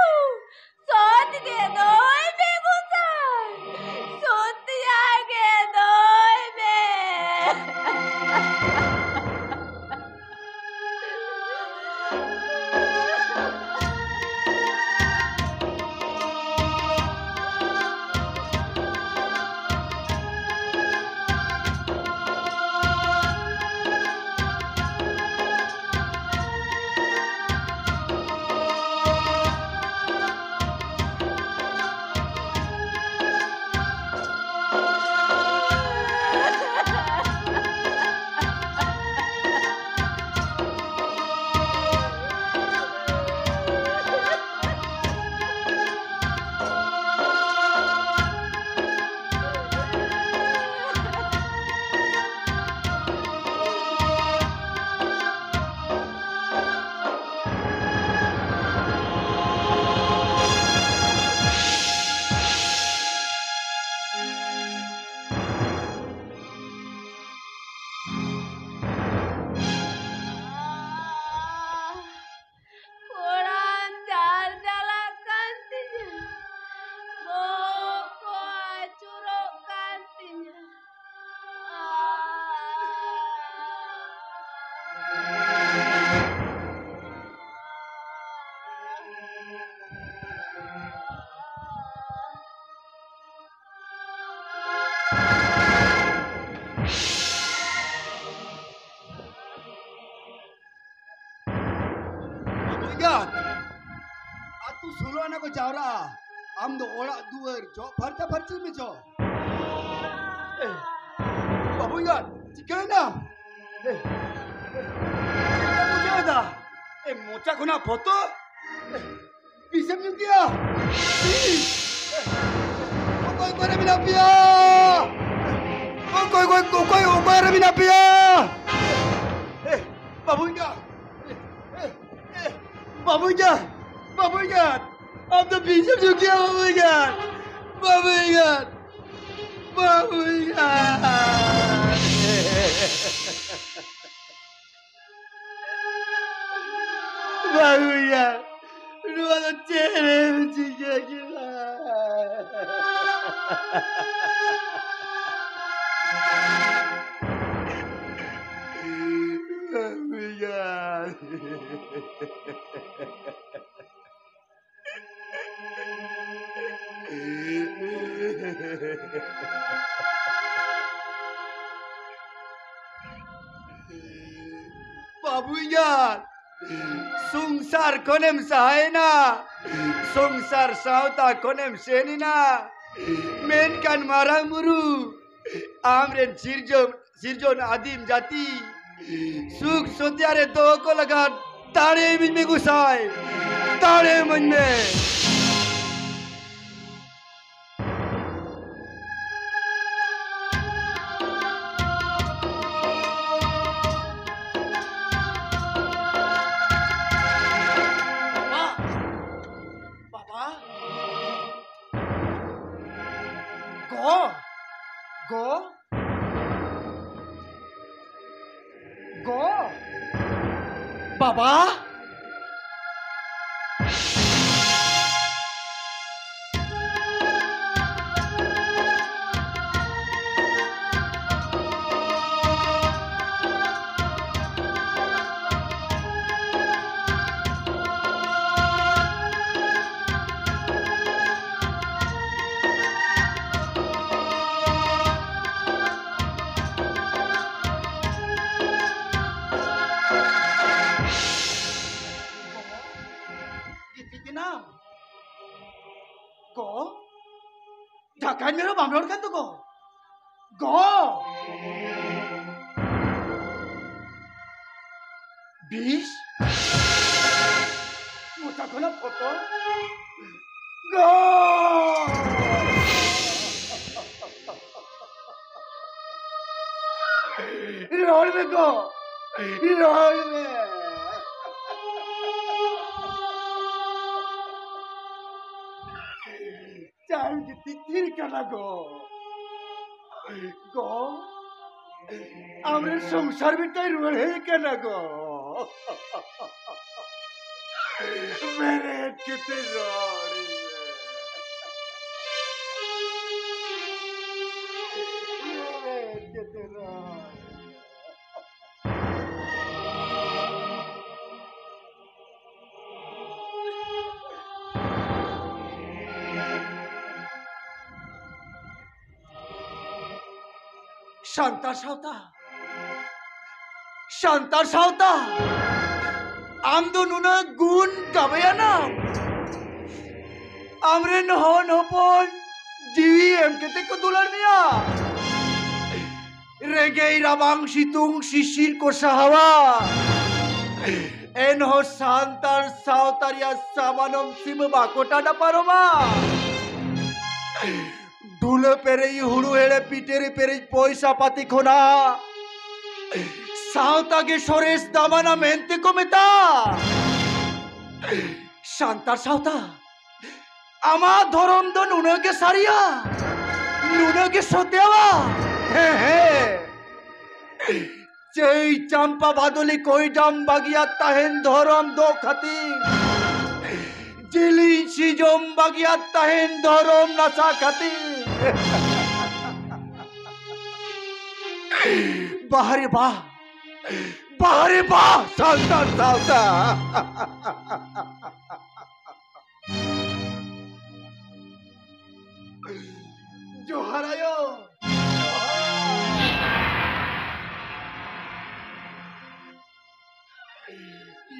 ᱥᱚᱛ ᱜᱮ ᱫᱚᱦᱚᱭ ᱢᱮ ᱜᱚᱸᱥᱟᱭ, ᱥᱚᱛᱭᱟ ᱜᱮ ᱫᱚᱦᱚᱭ ᱢᱮ᱾ ᱠᱚᱲᱟᱢ ᱡᱟᱨ ᱪᱟᱞᱟᱜ ᱠᱟᱱ ᱛᱤᱧᱟ, ᱵᱚᱦᱚᱜ ᱠᱚ ᱟᱹᱪᱩᱨᱚᱜ ᱠᱟᱱ ᱛᱤᱧᱟ᱾ ᱮᱸᱜᱟᱛ, ᱟᱹᱛᱩ ᱥᱳᱞᱳ ᱟᱱᱟ ᱠᱚ ᱡᱟᱣᱨᱟᱜᱼᱟ, ᱟᱢ ᱫᱚ ᱚᱲᱟᱜ ᱫᱩᱣᱟᱹᱨ ᱡᱚᱜ ᱯᱷᱟᱨᱪᱟ ᱯᱷᱟᱹᱨᱪᱤ ᱢᱮ ᱪᱚ᱾ ᱮ, ᱵᱟᱹᱵᱩ ᱮᱸᱜᱟᱛ, ᱪᱤᱠᱟᱹᱭᱮᱱᱟ? ᱮ, ᱮ, ᱪᱮᱫ ᱮᱢ ᱵᱩᱡᱷᱟᱹᱣ ᱮᱫᱟ? ᱮ, ᱢᱚᱪᱟ ᱠᱷᱚᱱᱟᱜ ᱯᱷᱚᱛᱚ? ᱮ, ᱵᱤᱥᱮᱢ ᱧᱩ ᱠᱮᱭᱟ? ᱵᱤᱥ! ᱚᱠᱚᱭ ᱠᱚᱨᱮ ᱢᱮᱱᱟᱜ ᱯᱮᱭᱟ? ᱚᱠᱚᱭ, ᱚᱠᱚᱭ, ᱚᱠᱚᱭ, ᱚᱠᱚᱭ ᱨᱮ ᱢᱮᱱᱟᱜ ᱯᱮᱭᱟ? ᱵᱟᱹᱵᱩ ᱮᱸᱜᱟᱛ! ᱵᱟᱹᱵᱩ ᱮᱸᱜᱟᱛ! ᱵᱟᱹᱵᱩ ᱮᱸᱜᱟᱛ! ᱟᱢ ᱫᱚ ᱵᱤᱥᱮᱢ ᱧᱩ ᱠᱮᱜᱼᱟ, ᱵᱟᱹᱵᱩ ᱮᱸᱜᱟᱛ! ᱵᱟᱹᱵᱩ ᱮᱸᱜᱟᱛ! ᱵᱟᱹᱵᱩ ᱮᱸᱜᱟᱛ! ᱵᱟᱹᱵᱩ ᱮᱸᱜᱟᱛ! ᱱᱚᱣᱟ ᱫᱚ ᱪᱮᱫ ᱮᱢ ᱪᱤᱠᱟᱹ ᱠᱮᱫᱟ? ᱵᱟᱹᱵᱩ ᱮᱸᱜᱟᱛ! ᱵᱟᱹᱵᱩ ᱮᱸᱜᱟᱛ, ᱥᱚᱝᱥᱟᱨ ᱠᱷᱚᱱᱮᱢ ᱥᱟᱦᱟᱭᱮᱱᱟ, ᱥᱚᱝᱥᱟᱨ ᱥᱟᱶᱛᱟ ᱠᱷᱚᱱᱮᱢ ᱥᱮᱱ ᱮᱱᱟ, ᱢᱮᱱᱠᱷᱟᱱ ᱢᱟᱨᱟᱝ ᱵᱩᱨᱩ, ᱟᱢᱨᱮᱱ ᱥᱤᱨᱡᱚᱱ, ᱥᱤᱨᱡᱚᱱ ᱟᱹᱫᱤᱢ ᱡᱟᱹᱛᱤ ᱥᱩᱠ ᱥᱚᱛᱭᱟ ᱨᱮ ᱫᱚᱦᱚ ᱠᱚ ᱞᱟᱹᱜᱤᱫ ᱫᱟᱲᱮ ᱤᱢᱟᱹᱧ ᱢᱮ ᱜᱚᱸᱥᱟᱭ, ᱫᱟᱲᱮ ᱤᱢᱟᱹᱧ ᱢᱮ᱾ ᱵᱟᱵᱟ! ᱵᱟᱵᱟ! ᱜᱚ! ᱜᱚ! ᱜᱚ! ᱵᱟᱵᱟ! ᱜᱤᱛᱤᱡ ᱮᱱᱟᱢ? ᱜᱚ, ᱰᱷᱟᱠᱟᱧ ᱢᱮ ᱨᱮᱦᱚᱸ ᱵᱟᱢ ᱨᱚᱲ ᱠᱟᱱ ᱫᱚ ᱜᱚ᱾ ᱜᱚ! ᱵᱤᱥ? ᱢᱚᱪᱟ ᱠᱷᱚᱱᱟᱜ ᱯᱷᱚᱛᱚ? ᱜᱚ! ᱨᱚᱲ ᱢᱮ ᱜᱚ! ᱨᱚᱲ ᱢᱮ᱾ ᱪᱟᱭ ᱜᱤᱛᱤᱡ ᱛᱷᱤᱨ ᱠᱟᱱᱟ ᱜᱚ᱾ ᱜᱚ, ᱟᱢᱨᱮᱱ ᱥᱚᱝᱥᱟᱨ ᱢᱤᱫᱴᱟᱝ ᱨᱩᱣᱟᱹᱲ ᱦᱮᱡ ᱠᱟᱱᱟ ᱜᱚ᱾ ᱢᱮᱱᱮᱫ ᱠᱟᱛᱮ ᱨᱚᱲ ᱢᱮ᱾ ᱢᱮᱱᱮᱫ ᱠᱟᱛᱮ ᱨᱚᱲ ᱢᱮ᱾ ᱥᱟᱱᱛᱟᱲ ᱥᱟᱶᱛᱟ, ᱥᱟᱱᱛᱟᱲ ᱥᱟᱶᱛᱟ, ᱟᱢ ᱫᱚ ᱱᱩᱱᱟᱹᱜ ᱜᱩᱱ ᱜᱟᱵᱮᱭᱟᱱᱟᱢ, ᱟᱢᱨᱮᱱ ᱦᱚᱱ ᱦᱚᱯᱚᱱ ᱡᱤᱣᱤ ᱮᱢ ᱠᱟᱛᱮ ᱠᱚ ᱫᱩᱞᱟᱹᱲ ᱢᱮᱭᱟ᱾ ᱨᱮᱸᱜᱮᱡ ᱨᱟᱵᱟᱝ ᱥᱤᱛᱩᱝ ᱥᱤᱥᱤᱨ ᱠᱚ ᱥᱟᱦᱟᱣᱟ, ᱮᱱᱦᱚᱸ ᱥᱟᱱᱛᱟᱲ ᱥᱟᱶᱛᱟ ᱨᱮᱭᱟᱜ ᱥᱟᱢᱟᱱᱚᱢ ᱥᱤᱢᱟᱹ ᱵᱟᱠᱚ ᱴᱟᱰᱟ ᱯᱟᱨᱚᱢᱟ᱾ ᱰᱩᱞᱟᱹ ᱯᱮᱨᱮᱡ ᱦᱩᱲᱩ ᱦᱮᱲᱮ ᱯᱤᱴᱟᱹᱨᱤ ᱯᱮᱨᱮᱡ ᱯᱚᱭᱥᱟ ᱯᱟᱹᱛᱤ ᱠᱷᱚᱱᱟᱜ ᱥᱟᱶᱛᱟ ᱜᱮ ᱥᱚᱨᱮᱥ ᱫᱟᱢᱟᱱᱟ ᱢᱮᱱᱛᱮ ᱠᱚ ᱢᱮᱛᱟ᱾ ᱥᱟᱱᱛᱟᱲ ᱥᱟᱶᱛᱟ, ᱟᱢᱟᱜ ᱫᱷᱚᱨᱚᱢ ᱫᱚ ᱱᱩᱱᱟᱹᱜ ᱜᱮ ᱥᱟᱹᱨᱤᱭᱟ, ᱱᱩᱱᱟᱹᱜ ᱜᱮ ᱥᱚᱛᱭᱟᱣᱟ᱾ ᱦᱮᱸ, ᱦᱮᱸ᱾ ᱪᱟᱹᱭ ᱪᱟᱢᱯᱟ ᱵᱟᱫᱚᱞᱤ ᱠᱚᱭᱰᱟᱢ ᱵᱟᱹᱜᱤᱭᱟᱫ ᱛᱟᱦᱮᱱ ᱫᱷᱚᱨᱚᱢ ᱫᱚ ᱠᱷᱟᱹᱛᱤᱨ, ᱡᱤᱞᱤᱧ ᱥᱤᱡᱚᱢ ᱵᱟᱹᱜᱤᱭᱟᱫ ᱛᱟᱦᱮᱱ ᱫᱷᱚᱨᱚᱢ ᱱᱟᱥᱟ ᱠᱷᱟᱹᱛᱤᱨ᱾ ᱵᱟᱦᱨᱮ ᱵᱟ, ᱵᱟᱦᱨᱮ ᱵᱟ, ᱥᱟᱱᱛᱟᱲ ᱥᱟᱶᱛᱟ᱾ ᱡᱚᱦᱟᱨ ᱟᱭᱳ᱾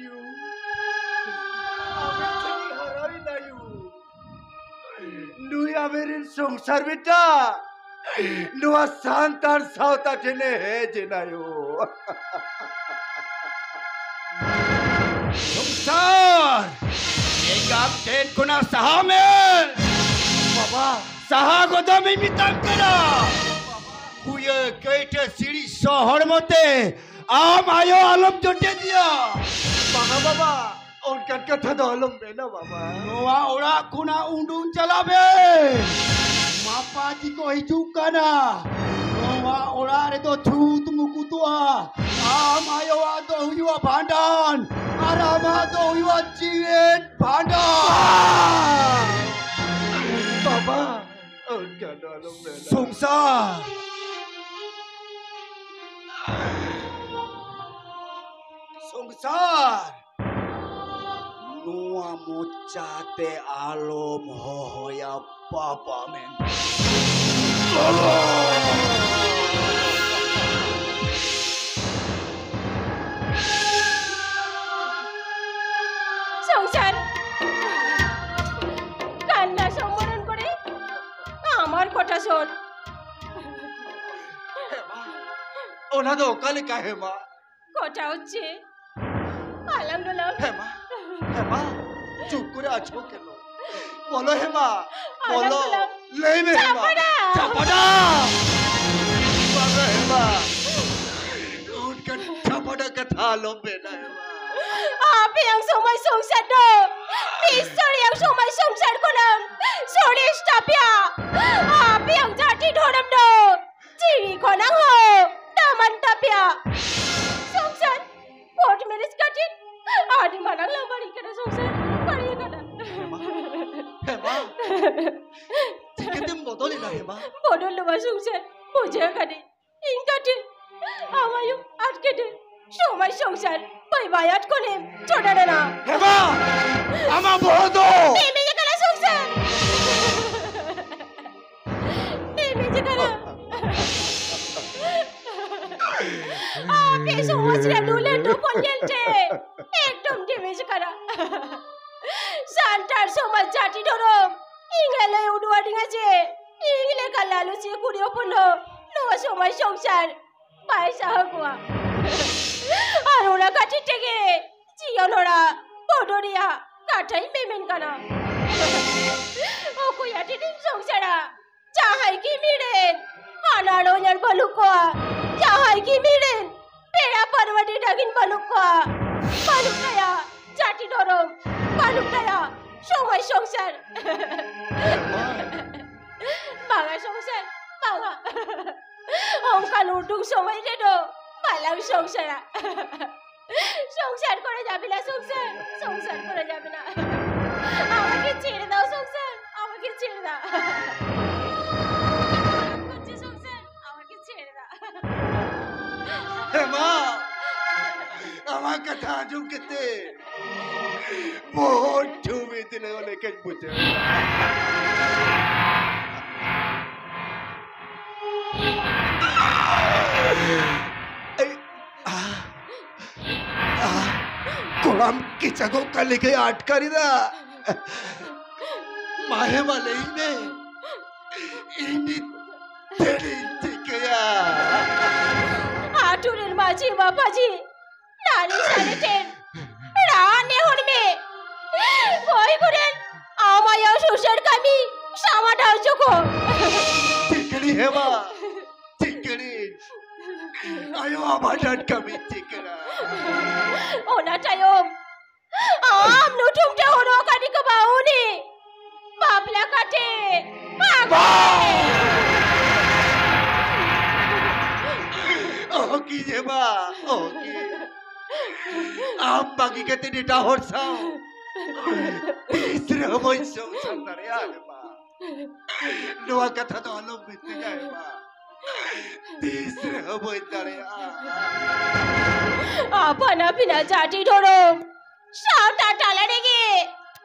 ᱭᱩ, ᱟᱵᱮᱱ ᱴᱷᱮᱱᱤᱧ ᱦᱟᱨᱟᱭᱮᱱᱟ ᱭᱩ᱾ ᱱᱩᱭ ᱟᱵᱮᱱ ᱨᱮᱱ ᱥᱚᱝᱥᱟᱨ ᱵᱮᱴᱟ ᱱᱚᱣᱟ ᱥᱟᱱᱛᱟᱲ ᱥᱟᱶᱛᱟ ᱴᱷᱮᱱᱮ ᱦᱮᱡ ᱮᱱᱟᱭᱳ᱾ ᱥᱚᱝᱥᱟᱨ, ᱮᱸᱜᱟᱛ ᱴᱷᱮᱱ ᱠᱷᱚᱱᱟᱜ ᱥᱟᱦᱟᱜ ᱢᱮ᱾ ᱵᱟᱵᱟ᱾ ᱥᱟᱦᱟ ᱜᱚᱫᱚᱜ ᱢᱮᱧ ᱢᱮᱛᱟᱢ ᱠᱟᱱᱟ᱾ ᱠᱩᱭᱟᱹ ᱠᱟᱹᱭᱴᱟᱹ ᱥᱤᱲᱤᱡ ᱥᱚ ᱦᱚᱲᱢᱚ ᱛᱮ ᱟᱢ ᱟᱭᱳ ᱟᱞᱚᱢ ᱡᱚᱴᱮᱫᱮᱭᱟ᱾ ᱵᱟᱝᱟ ᱵᱟᱵᱟ, ᱚᱱᱠᱟᱱ ᱠᱟᱛᱷᱟ ᱫᱚ ᱟᱞᱚᱢ ᱢᱮᱱᱟ ᱵᱟᱵᱟ᱾ ᱱᱚᱣᱟ ᱚᱲᱟᱜ ᱠᱷᱚᱱᱟᱜ ᱩᱰᱩᱝ ᱪᱟᱞᱟᱜ ᱢᱮ᱾ ᱢᱟᱯᱟᱡᱤ ᱠᱚ ᱦᱤᱡᱩᱜ ᱠᱟᱱᱟ᱾ ᱱᱚᱣᱟ ᱚᱲᱟᱜ ᱨᱮᱫᱚ ᱪᱷᱩᱛ ᱢᱩᱠᱩᱛᱚᱜᱼᱟ᱾ ᱟᱢ ᱟᱭᱳᱣᱟᱜ ᱫᱚ ᱦᱩᱭᱩᱜᱼᱟ ᱵᱷᱟᱸᱰᱟᱱ, ᱟᱨ ᱟᱢᱟᱜ ᱫᱚ ᱦᱩᱭᱩᱜᱼᱟ ᱡᱤᱣᱮᱫ ᱵᱷᱟᱸᱰᱟᱱ᱾ ᱵᱟᱵᱟ, ᱚᱱᱠᱟ ᱫᱚ ᱟᱞᱚᱢ ᱢᱮᱱᱟ᱾ ᱥᱚᱝᱥᱟᱨ, ᱥᱚᱝᱥᱟᱨ, ᱱᱚᱣᱟ ᱢᱚᱪᱟᱛᱮ ᱟᱞᱚᱢ ᱦᱚᱦᱚᱭᱟ ᱵᱟᱵᱟ ᱢᱮᱱᱛᱮ᱾ সংসার, কান্না সম্বরণ করে আমার কথা শোন। হে মা, ᱚᱱᱟ ᱫᱚ ᱚᱠᱟ ᱞᱮᱠᱟ ᱦᱮ ᱢᱟ? কথা হচ্ছে, আলাম ডোলাম। হে মা, হে মা, চুপ করে আছো কেন? বলো হে মা, আলাম বলো। ডোলাম। ᱞᱟᱹᱭ ᱢᱮ ᱦᱮ ᱢᱟ᱾ ᱪᱟᱯᱟᱰᱟ! ᱪᱟᱯᱟᱰᱟ! ᱵᱟᱝᱟ ᱦᱮ ᱢᱟ, ᱚᱱᱠᱟᱱ ᱪᱟᱯᱟᱰᱟ ᱠᱟᱛᱷᱟ ᱟᱞᱚᱢ ᱢᱮᱱᱟ ᱦᱮ ᱢᱟ᱾ ᱟᱯᱮᱭᱟᱝ ᱥᱚᱢᱟᱡᱽ ᱥᱚᱝᱥᱟᱨ ᱫᱚ ᱢᱤᱥᱛᱚᱨᱤᱭᱟᱝ ᱥᱚᱢᱟᱡᱽ ᱥᱚᱝᱥᱟᱨ ᱠᱷᱚᱱᱟᱝ ᱥᱚᱨᱮᱥ ᱛᱟᱯᱮᱭᱟ᱾ ᱟᱯᱮᱭᱟᱝ ᱡᱟᱹᱛᱤ ᱫᱷᱚᱨᱚᱢ ᱫᱚ ᱡᱤᱣᱤ ᱠᱷᱚᱱᱟᱝ ᱦᱚᱸ ᱫᱟᱢᱟᱱ ᱛᱟᱯᱮᱭᱟ᱾ ᱥᱚᱝᱥᱟᱨ, ᱠᱳᱨᱴ ᱢᱮᱨᱮᱡᱽ ᱠᱟᱛᱮ ᱟᱹᱰᱤ ᱢᱟᱨᱟᱝ ᱞᱟᱝ ᱵᱟᱹᱲᱤᱡ ᱠᱟᱱᱟ ᱥᱚᱝᱥᱟᱨ, ᱵᱟᱹᱲᱤᱡ ᱠᱟᱱᱟ᱾ ᱦᱮ ᱢᱟ, ᱦᱮ ᱢᱟ, ᱪᱤᱠᱟᱹᱛᱮᱢ ᱵᱚᱫᱚᱞᱮᱱᱟ ᱦᱮ ᱢᱟ? ᱵᱚᱫᱚᱞ ᱫᱚ ᱵᱟᱝ ᱥᱚᱝᱥᱟᱨ, ᱵᱩᱡᱷᱟᱹᱣ ᱠᱟᱹᱫᱟᱹᱧ᱾ ᱤᱧ ᱠᱟᱹᱴᱤᱡ ᱟᱢ ᱟᱭᱳ ᱟᱴᱠᱮᱛᱮ ᱥᱚᱢᱟᱡᱽ ᱥᱚᱝᱥᱟᱨ ᱵᱟᱹᱭ ᱵᱟᱹᱭ ᱟᱴ ᱠᱷᱚᱱᱮᱢ ᱪᱷᱚᱰᱟ ᱞᱮᱱᱟ᱾ ᱦᱮ ᱢᱟ, ᱟᱢᱟᱜ ᱵᱚᱦᱚᱜ ᱫᱚ ᱰᱮᱢᱮᱡᱽ ᱟᱠᱟᱱᱟ ᱥᱚᱝᱥᱟᱨ᱾ ᱰᱮᱢᱮᱡᱽ ᱟᱠᱟᱱᱟ᱾ ᱟᱯᱮ ᱥᱚᱢᱟᱡᱽ ᱨᱮ ᱱᱩᱱᱟᱹᱜ ᱫᱩᱯᱚᱞ ᱧᱮᱞᱛᱮ ᱮᱠᱫᱚᱢ ᱰᱮᱢᱮᱡᱽ ᱟᱠᱟᱱᱟ᱾ ᱥᱟᱱᱛᱟᱲ ᱥᱚᱢᱟᱡᱽ ᱡᱟᱹᱛᱤ ᱫᱷᱚᱨᱚᱢ ᱤᱧ ᱮ ᱞᱟᱹᱭ ᱩᱰᱩᱠ ᱟᱹᱫᱤᱧᱟ ᱡᱮ ᱤᱧ ᱞᱮᱠᱟ ᱞᱟᱞᱚᱪᱤᱭᱟᱹ ᱠᱩᱲᱤ ᱦᱚᱯᱚᱱ ᱫᱚ ᱱᱚᱣᱟ ᱥᱚᱢᱟᱡᱽ ᱥᱚᱝᱥᱟᱨ ᱵᱟᱭ ᱥᱟᱦᱟᱣ ᱠᱚᱣᱟ᱾ ᱟᱨ ᱚᱱᱟ ᱠᱷᱟᱹᱛᱤᱨ ᱛᱮᱜᱮ ᱡᱤᱭᱚᱱ ᱦᱚᱲᱟᱜ ᱵᱚᱫᱚᱞ ᱨᱮᱭᱟᱜ ᱠᱟᱛᱷᱟᱧ ᱢᱮᱢᱮᱱ ᱠᱟᱱᱟ᱾ ᱚᱠᱚᱭ ᱟᱛᱮᱫ ᱤᱧ ᱥᱚᱝᱥᱟᱨᱟ? ᱡᱟᱦᱟᱸᱭ ᱜᱮ ᱢᱤᱫ ᱨᱮᱱ ᱦᱟᱱᱟ ᱱᱚᱧᱟᱨ ᱵᱟᱹᱱᱩᱜ ᱠᱚᱣᱟ, ᱡᱟᱦᱟᱸᱭ ᱜᱮ ᱢᱤᱫ ᱨᱮᱱ ᱯᱮᱲᱟ ᱯᱟᱹᱨᱣᱟᱹ ᱰᱤᱰᱟᱹᱜᱤᱱ ᱵᱟᱹᱱᱩᱜ ᱠᱚᱣᱟ᱾ ᱵᱟᱹᱱᱩᱜ ᱛᱟᱭᱟ ᱡᱟᱹᱛᱤ ᱫᱷᱚᱨᱚᱢ, ᱵᱟᱹᱱᱩᱜ ᱛᱟᱭᱟ ᱥᱚᱢᱚᱭ ᱥᱚᱝᱥᱟᱨ᱾ ᱵᱟᱝᱟ ᱥᱚᱝᱥᱟᱨ, ᱵᱟᱝᱟ᱾ ᱚᱱᱠᱟᱱ ᱩᱰᱩᱝ ᱥᱚᱢᱚᱭ ᱨᱮᱫᱚ ᱵᱟᱞᱟᱝ ᱥᱚᱝᱥᱟᱨᱟ᱾ ᱥᱚᱝᱥᱟᱨ ᱠᱚᱨᱮ ᱡᱟᱵᱤᱱᱟ, ᱥᱚᱝᱥᱟᱨ, ᱥᱚᱝᱥᱟᱨ ᱠᱚᱨᱮ ᱡᱟᱵᱤᱱᱟ᱾ আমাকে ছেড়ে দাও সংসার, আমাকে ছেড়ে দাও। করছে সংসার, আমাকে ছেড়ে দাও। হে মা, আমার কথা আজম কেতে বহুত জমি দিলে অনেক এক বুঝে। এই, আহ, আহ, ᱠᱚᱲᱟᱢ ᱠᱮᱪᱟᱜᱚᱜ ᱠᱟᱱ ᱞᱮᱠᱟᱭ ᱟᱴᱠᱟᱨ ᱮᱫᱟ᱾ ᱢᱟ ᱦᱮ ᱢᱟ ᱞᱟᱹᱭ ᱢᱮ, ᱤᱧ ᱪᱮᱫ ᱤᱧ ᱪᱤᱠᱟᱹᱭᱟ? ᱟᱹᱛᱩ ᱨᱮᱱ ᱢᱟᱹᱡᱷᱤ ᱢᱟᱯᱟᱡᱷᱤ ᱱᱟᱹᱨᱤ ᱥᱟᱞᱮ ᱴᱷᱮᱱ ᱨᱟᱱ ᱱᱮᱦᱚᱨ ᱢᱮ᱾ ᱦᱳᱭ ᱠᱚᱨᱮᱱ ᱟᱢᱟᱭ ᱥᱩᱥᱟᱹᱨ ᱠᱟᱹᱢᱤ ᱥᱟᱢᱟᱴᱟᱣ ᱦᱚᱪᱚ ᱠᱚ᱾ ᱴᱷᱤᱠᱟᱹᱲᱤ ᱦᱮᱣᱟ, ᱴᱷᱤᱠᱟᱹᱲᱤ᱾ ᱟᱭᱳ ᱟᱵᱟᱰᱟᱱ ᱠᱟᱹᱢᱤ ᱴᱷᱤᱠᱟᱹᱲᱟ᱾ ᱚᱱᱟ ᱛᱟᱭᱚᱢ ᱟᱢ ᱱᱩᱴᱷᱩᱢ ᱛᱮ ᱦᱚᱨᱚᱜ ᱟᱠᱟᱫ ᱠᱚ ᱵᱟᱹᱦᱩᱱᱤ ᱵᱟᱯᱞᱟ ᱠᱟᱛᱮ ᱵᱟᱝ! ᱚᱦᱚ ᱠᱤ ᱡᱮᱢᱟ, ᱚᱦᱚ ᱠᱤ᱾ ᱟᱢ ᱵᱟᱹᱜᱤ ᱠᱟᱛᱮ ᱮᱴᱟᱜ ᱦᱚᱲ ᱥᱟᱶ ᱛᱤᱥ ᱨᱮᱦᱚᱸ ᱵᱟᱹᱧ ᱥᱚᱝᱥᱟᱨ ᱫᱟᱲᱮᱭᱟᱜᱼᱟ ᱨᱮ ᱢᱟ᱾ ᱱᱚᱣᱟ ᱠᱟᱛᱷᱟ ᱫᱚ ᱟᱞᱚᱢ ᱢᱮᱛᱟᱹᱧᱟ ᱨᱮ ᱢᱟ᱾ ᱛᱤᱥ ᱨᱮᱦᱚᱸ ᱵᱟᱹᱧ ᱫᱟᱲᱮᱭᱟᱜᱼᱟ᱾ ᱟᱯᱟᱱ ᱟᱹᱯᱤᱱᱟᱜ ᱡᱟᱹᱛᱤ ᱫᱷᱚᱨᱚᱢ ᱥᱟᱶᱛᱟ ᱛᱟᱞᱟ ᱨᱮᱜᱮ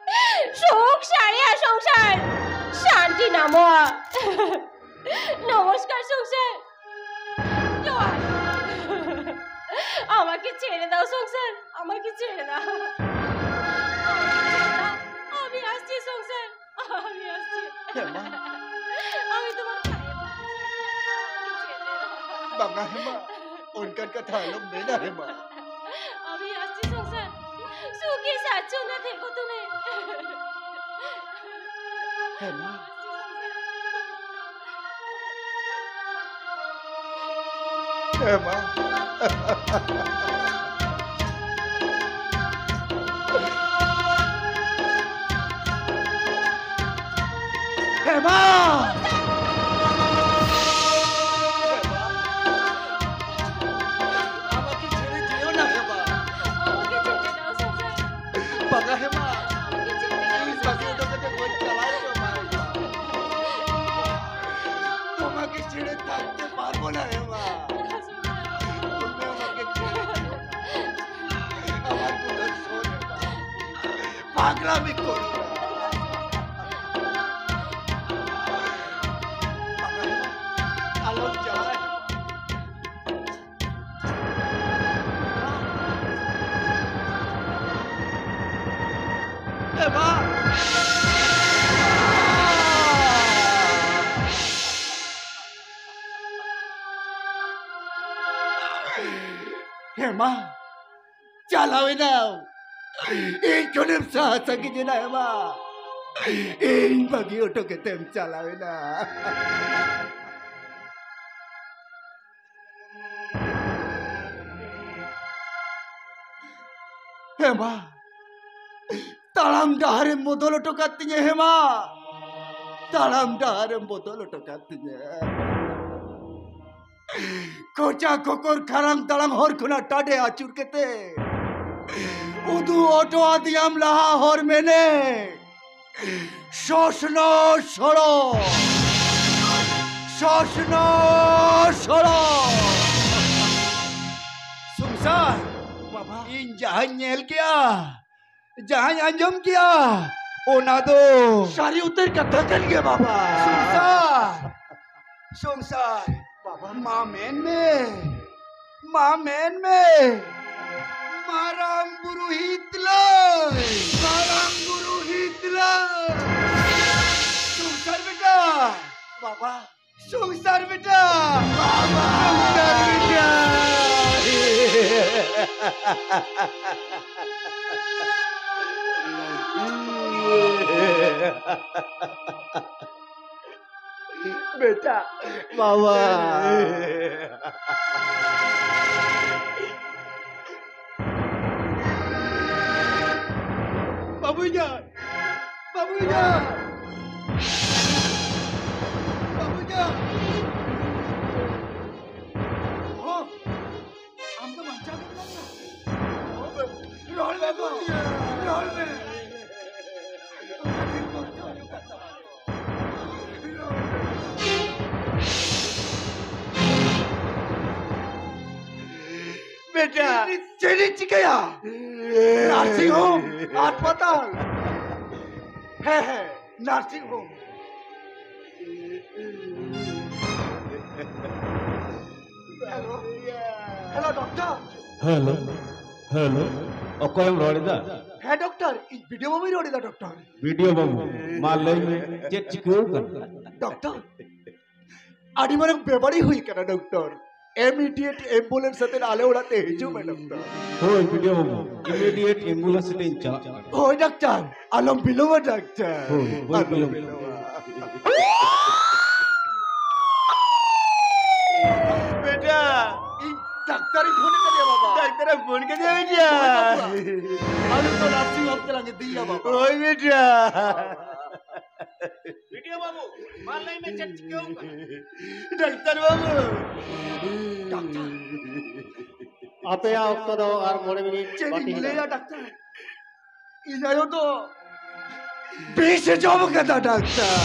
ᱥᱩᱠ ᱥᱟᱲᱮᱭᱟ ᱥᱚᱝᱥᱟᱨ ᱥᱟᱱᱛᱤ ᱧᱟᱢᱚᱜᱼᱟ᱾ নমস্কার সংসার। জোহার। আমাকে ছেড়ে দাও সংসার, আমাকে ছেড়ে দাও। আমাকে ছেড়ে দাও। আমি আসছি সংসার, আমি আসছি। হে মা। আমি তোমার পায়ে পড়ছি, আমাকে ছেড়ে দাও। ᱵᱟᱝᱟ ᱦᱮ ᱢᱟ, ᱚᱱᱠᱟᱱ ᱠᱟᱛᱷᱟ ᱟᱞᱚᱢ ᱢᱮᱱᱟ ᱦᱮ ᱢᱟ᱾ আমি আসছি সংসার, সুখে স্বাচ্ছন্দ্যে থেকো তুমি। হে মা। হে মা। ᱦᱮᱢᱟ! ᱟᱢᱟᱜ ᱠᱤ ᱡᱤᱣᱤ ᱡᱤᱭᱚᱱᱟ ᱦᱮᱢᱟ? ᱟᱢᱟᱜ ᱠᱤ ᱡᱤᱣᱤ ᱡᱤᱭᱚᱱᱟ ᱥᱚᱢᱥᱟᱨ? ᱵᱟᱝᱟ ᱦᱮᱢᱟ, ᱟᱢᱟᱜ ᱠᱤ ᱡᱤᱣᱤ ᱡᱤᱭᱚᱱᱟ ᱤᱧ ᱵᱟᱹᱜᱤ ᱥᱚᱢᱥᱟᱨ? ᱦᱚᱴᱚ ᱠᱟᱛᱮ ᱵᱟᱹᱧ ᱪᱟᱞᱟᱣ ᱦᱚᱪᱚ ᱟᱢᱟ ᱦᱮᱢᱟ᱾ ᱛᱚᱢᱟ ᱠᱤ ᱪᱷᱮᱲᱮ ᱛᱷᱟᱠᱛᱮ ᱯᱟᱨᱵᱚ ᱱᱟ ᱦᱮᱢᱟ᱾ তুমি আমাকে ছেড়ে দিও না। আমার কথা শোন এবার। পাগলামি করো না। পাগল, আলো জ্বালায়। এবার। ᱦᱮᱢᱟ, ᱪᱟᱞᱟᱣᱮᱱᱟᱢ᱾ ᱤᱧ ᱠᱷᱚᱱᱮᱢ ᱥᱟᱦᱟ ᱥᱟᱺᱜᱤᱧ ᱮᱱᱟ ᱦᱮᱢᱟ᱾ ᱤᱧ ᱵᱟᱹᱜᱤ ᱦᱚᱴᱚ ᱠᱟᱛᱮᱢ ᱪᱟᱞᱟᱣᱮᱱᱟ᱾ ᱦᱮᱢᱟ, ᱛᱟᱲᱟᱢ ᱰᱟᱦᱟᱨᱮᱢ ᱵᱚᱫᱚᱞ ᱦᱚᱴᱚ ᱠᱟᱫ ᱛᱤᱧᱟᱹ ᱦᱮᱢᱟ᱾ ᱛᱟᱲᱟᱢ ᱰᱟᱦᱟᱨᱮᱢ ᱵᱚᱫᱚᱞ ᱦᱚᱴᱚ ᱠᱟᱫ ᱛᱤᱧᱟᱹ᱾ ᱠᱚᱪᱟ ᱠᱚᱠᱚᱨ ᱠᱷᱟᱨᱟᱝ ᱛᱟᱲᱟᱝ ᱦᱚᱨ ᱠᱷᱚᱱᱟᱜ ᱴᱟᱰᱮ ᱟᱹᱪᱩᱨ ᱠᱟᱛᱮ ᱩᱫᱩᱜ ᱦᱚᱴᱚ ᱟᱫᱤᱭᱟᱢ ᱞᱟᱦᱟ ᱦᱚᱨ ᱢᱮᱱᱮ ᱥᱚᱥᱱᱚ ᱥᱚᱲᱚᱠ, ᱥᱚᱥᱱᱚ ᱥᱚᱲᱚᱠ᱾ ᱥᱚᱝᱥᱟᱨ, ᱵᱟᱵᱟ᱾ ᱤᱧ ᱡᱟᱦᱟᱸᱧ ᱧᱮᱞ ᱠᱮᱜᱼᱟ, ᱡᱟᱦᱟᱸᱧ ᱟᱸᱡᱚᱢ ᱠᱮᱜᱼᱟ, ᱚᱱᱟ ᱫᱚ ᱥᱟᱹᱨᱤ ᱩᱛᱟᱹᱨ ᱠᱟᱛᱷᱟ ᱠᱟᱱ ᱜᱮᱭᱟ, ᱵᱟᱵᱟ᱾ ᱥᱚᱝᱥᱟᱨ, ᱥᱚᱝᱥᱟᱨ, ᱵᱟᱵᱟ᱾ ᱢᱟ ᱢᱮᱱ ᱢᱮ, ᱢᱟ ᱢᱮᱱ ᱢᱮ, ᱢᱟᱨᱟᱝ ᱵᱩᱨᱩ ᱦᱤᱛᱞᱟᱹᱭ, ᱢᱟᱨᱟᱝ ᱵᱩᱨᱩ ᱦᱤᱛᱞᱟᱹᱭ᱾ ᱥᱚᱝᱥᱟᱨ ᱵᱮᱴᱟ, ᱵᱟᱵᱟ᱾ ᱥᱚᱝᱥᱟᱨ ᱵᱮᱴᱟ! ᱵᱟᱵᱟ! ᱥᱚᱝᱥᱟᱨ ᱵᱮᱴᱟ! ᱵᱮᱴᱟ! ᱵᱟᱵᱟ! ᱵᱟᱹᱵᱩ ᱡᱟᱱ! ᱵᱟᱹᱵᱩ ᱡᱟᱱ! ᱵᱟᱹᱵᱩ ᱡᱟᱱ! ᱦᱚᱸ! ᱟᱢ ᱫᱚ ᱵᱟᱧᱪᱟᱣ ᱜᱮ ᱢᱮᱱᱟᱢ ᱠᱟᱱᱟ? ᱨᱚᱲ ᱢᱮ ᱜᱚ! ᱨᱚᱲ ᱢᱮ! ᱵᱮᱴᱟ! ᱪᱮᱫ ᱤᱧ ᱪᱤᱠᱟᱹᱭᱟ? ᱱᱟᱨᱥᱤᱝ ᱦᱳᱢ, ᱦᱟᱥᱯᱟᱛᱟᱞ᱾ ᱦᱮᱸ, ᱦᱮᱸ, nursing home. Hello, hello, doctor. Hello, hello, ᱚᱠᱚᱭᱮᱢ ᱨᱚᱲ ᱮᱫᱟ? ᱦᱮᱸ, ᱰᱚᱠᱴᱚᱨ, ᱤᱧ ᱵᱤᱰᱤᱭᱳ ᱵᱟᱹᱵᱩᱧ ᱨᱚᱲ ᱮᱫᱟ, ᱰᱚᱠᱴᱚᱨ᱾ ᱵᱤᱰᱤᱭᱳ ᱵᱟᱹᱵᱩ, ᱢᱟ ᱞᱟᱹᱭ ᱢᱮ, ᱪᱮᱫ ᱪᱤᱠᱟᱹᱣ ᱠᱟᱱᱟ? ᱰᱚᱠᱴᱚᱨ, ᱟᱹᱰᱤ ᱢᱟᱨᱟᱝ ᱵᱮᱵᱟᱹᱲᱤᱡ ᱦᱩᱭ ᱠᱟᱱᱟ, ᱰᱚᱠᱴᱚᱨ᱾ ᱤᱢᱤᱰᱤᱭᱮᱴ ᱮᱢᱵᱩᱞᱮᱱᱥ ᱟᱛᱮ ᱟᱞᱮ ᱚᱲᱟᱜ ᱛᱮ ᱦᱤᱡᱩᱜ ᱢᱮ, ᱰᱚᱠᱴᱚᱨ᱾ ᱦᱳᱭ, ᱵᱤᱰᱤᱭᱳ ᱵᱟᱹᱵᱩ, ᱤᱢᱤᱰᱤᱭᱮᱴ ᱮᱢᱵᱩᱞᱮᱱᱥ ᱟᱛᱮᱧ ᱪᱟᱞᱟᱜ ᱠᱟᱱᱟ᱾ ᱦᱳᱭ, ᱰᱟᱠᱛᱟᱨ, ᱟᱞᱚᱢ ᱵᱤᱞᱚᱢᱟ, ᱰᱟᱠᱛᱟᱨ᱾ ᱦᱳᱭ, ᱦᱳᱭ, ᱟᱞᱚᱢ ᱵᱤᱞᱚᱢ᱾ ᱵᱤᱞᱚᱢᱟ᱾ ᱵᱮᱴᱟ, ᱤᱧ ᱰᱟᱠᱛᱟᱨᱤᱧ ᱯᱷᱳᱱ ᱠᱟᱫᱮᱭᱟ, ᱵᱟᱵᱟ᱾ ᱰᱟᱠᱛᱟᱨᱮᱢ ᱯᱷᱳᱱ ᱠᱟᱫᱮᱭᱟ, ᱵᱮᱴᱟ? ᱦᱳᱭ, ᱵᱟᱵᱟ᱾ ᱟᱞᱮ ᱫᱚ ᱱᱟᱨᱥᱤᱝ ᱦᱳᱢ ᱛᱮᱞᱟᱝ ᱤᱫᱤᱭᱮᱭᱟ, ᱵᱟᱵᱟ᱾ ᱦᱳᱭ, ᱵᱮᱴᱟ᱾ ᱵᱤᱰᱤᱭᱳ ᱵᱟᱹᱵᱩ, ᱢᱟ ᱞᱟᱹᱭ ᱢᱮ, ᱪᱮᱫ ᱪᱤᱠᱟᱹᱣ ᱠᱟᱱᱟ? ᱰᱟᱠᱛᱟᱨ ᱵᱟᱹᱵᱩ᱾ ᱰᱟᱠᱛᱟᱨ᱾ ᱟᱯᱮᱭᱟᱜ ᱚᱠᱛᱚ ᱫᱚ ᱟᱨ ᱢᱚᱬᱮ ᱢᱤᱱᱤᱴ ᱪᱮᱫ ᱵᱟᱹᱠᱤ ᱤᱧ ᱢᱮᱱᱟᱜᱼᱟ᱾ ᱞᱟᱹᱭᱟ, ᱰᱟᱠᱛᱟᱨ? ᱤᱧ ᱟᱭᱳ ᱫᱚ ᱵᱤᱥ ᱮ ᱡᱚᱢ ᱠᱟᱫᱟ, ᱰᱟᱠᱛᱟᱨ᱾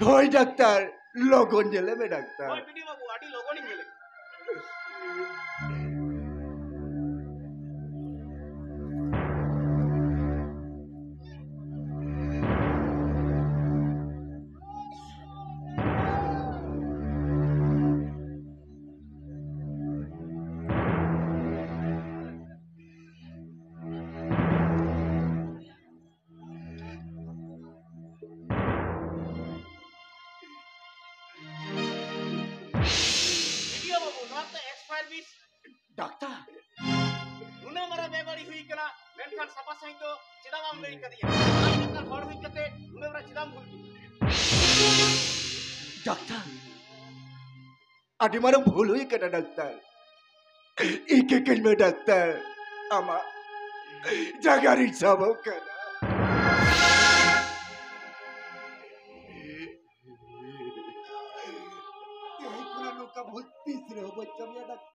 ᱦᱳᱭ, ᱰᱟᱠᱛᱟᱨ, ᱞᱚᱜᱚᱱ ᱧᱮᱞᱮ ᱢᱮ, ᱰᱟᱠᱛᱟᱨ᱾ ᱦᱳᱭ, ᱵᱤᱰᱤᱭᱳ ᱵᱟᱹᱵᱩ, ᱟᱹᱰᱤ ᱞᱚᱜᱚᱱᱤᱧ ᱧᱮᱞᱮ ᱢᱮ᱾ ᱵᱤᱰᱤᱭᱳ ᱵᱟᱹᱵᱩ, ᱱᱚᱣᱟ ᱛᱮ ᱮᱠᱥᱯᱟᱭᱟᱨ ᱵᱤᱥ᱾ ᱰᱟᱠᱛᱟᱨ᱾ ᱱᱩᱱᱟᱹᱜ ᱢᱟᱨᱟᱝ ᱵᱮᱵᱟᱹᱲᱤᱡ ᱦᱩᱭ ᱠᱟᱱᱟ, ᱢᱮᱱᱠᱷᱟᱱ ᱥᱟᱯᱷᱟ ᱥᱟᱺᱦᱤᱡ ᱫᱚ ᱪᱮᱫᱟᱜ ᱵᱟᱢ ᱞᱟᱹᱭ ᱠᱟᱫᱤᱧᱟ? ᱟᱢ ᱞᱮᱠᱟᱱ ᱦᱚᱲ ᱦᱩᱭ ᱠᱟᱛᱮ ᱱᱩᱱᱟᱹᱜ ᱢᱟᱨᱟᱝ ᱪᱮᱫᱟᱜ ᱮᱢ ᱵᱷᱩᱞ ᱠᱮᱫᱟ? ᱰᱟᱠᱛᱟᱨ, ᱟᱹᱰᱤ ᱢᱟᱨᱟᱝ ᱵᱷᱩᱞ ᱦᱩᱭ ᱠᱟᱱᱟ, ᱰᱟᱠᱛᱟᱨ᱾ ᱤᱠᱟᱹ ᱠᱟᱹᱧ ᱢᱮ, ᱰᱟᱠᱛᱟᱨ᱾ ᱟᱢᱟᱜ ᱡᱟᱸᱜᱟ ᱨᱤᱧ ᱥᱟᱵᱚᱜ ᱠᱟᱱᱟ᱾ ᱛᱮᱦᱮᱧ ᱠᱷᱚᱱᱟᱜ ᱱᱚᱝᱠᱟ ᱵᱷᱩᱞ ᱛᱤᱥ ᱨᱮᱦᱚᱸ ᱵᱟᱹᱧ ᱠᱟᱹᱢᱤᱭᱟ, ᱰᱟᱠᱛᱟᱨ᱾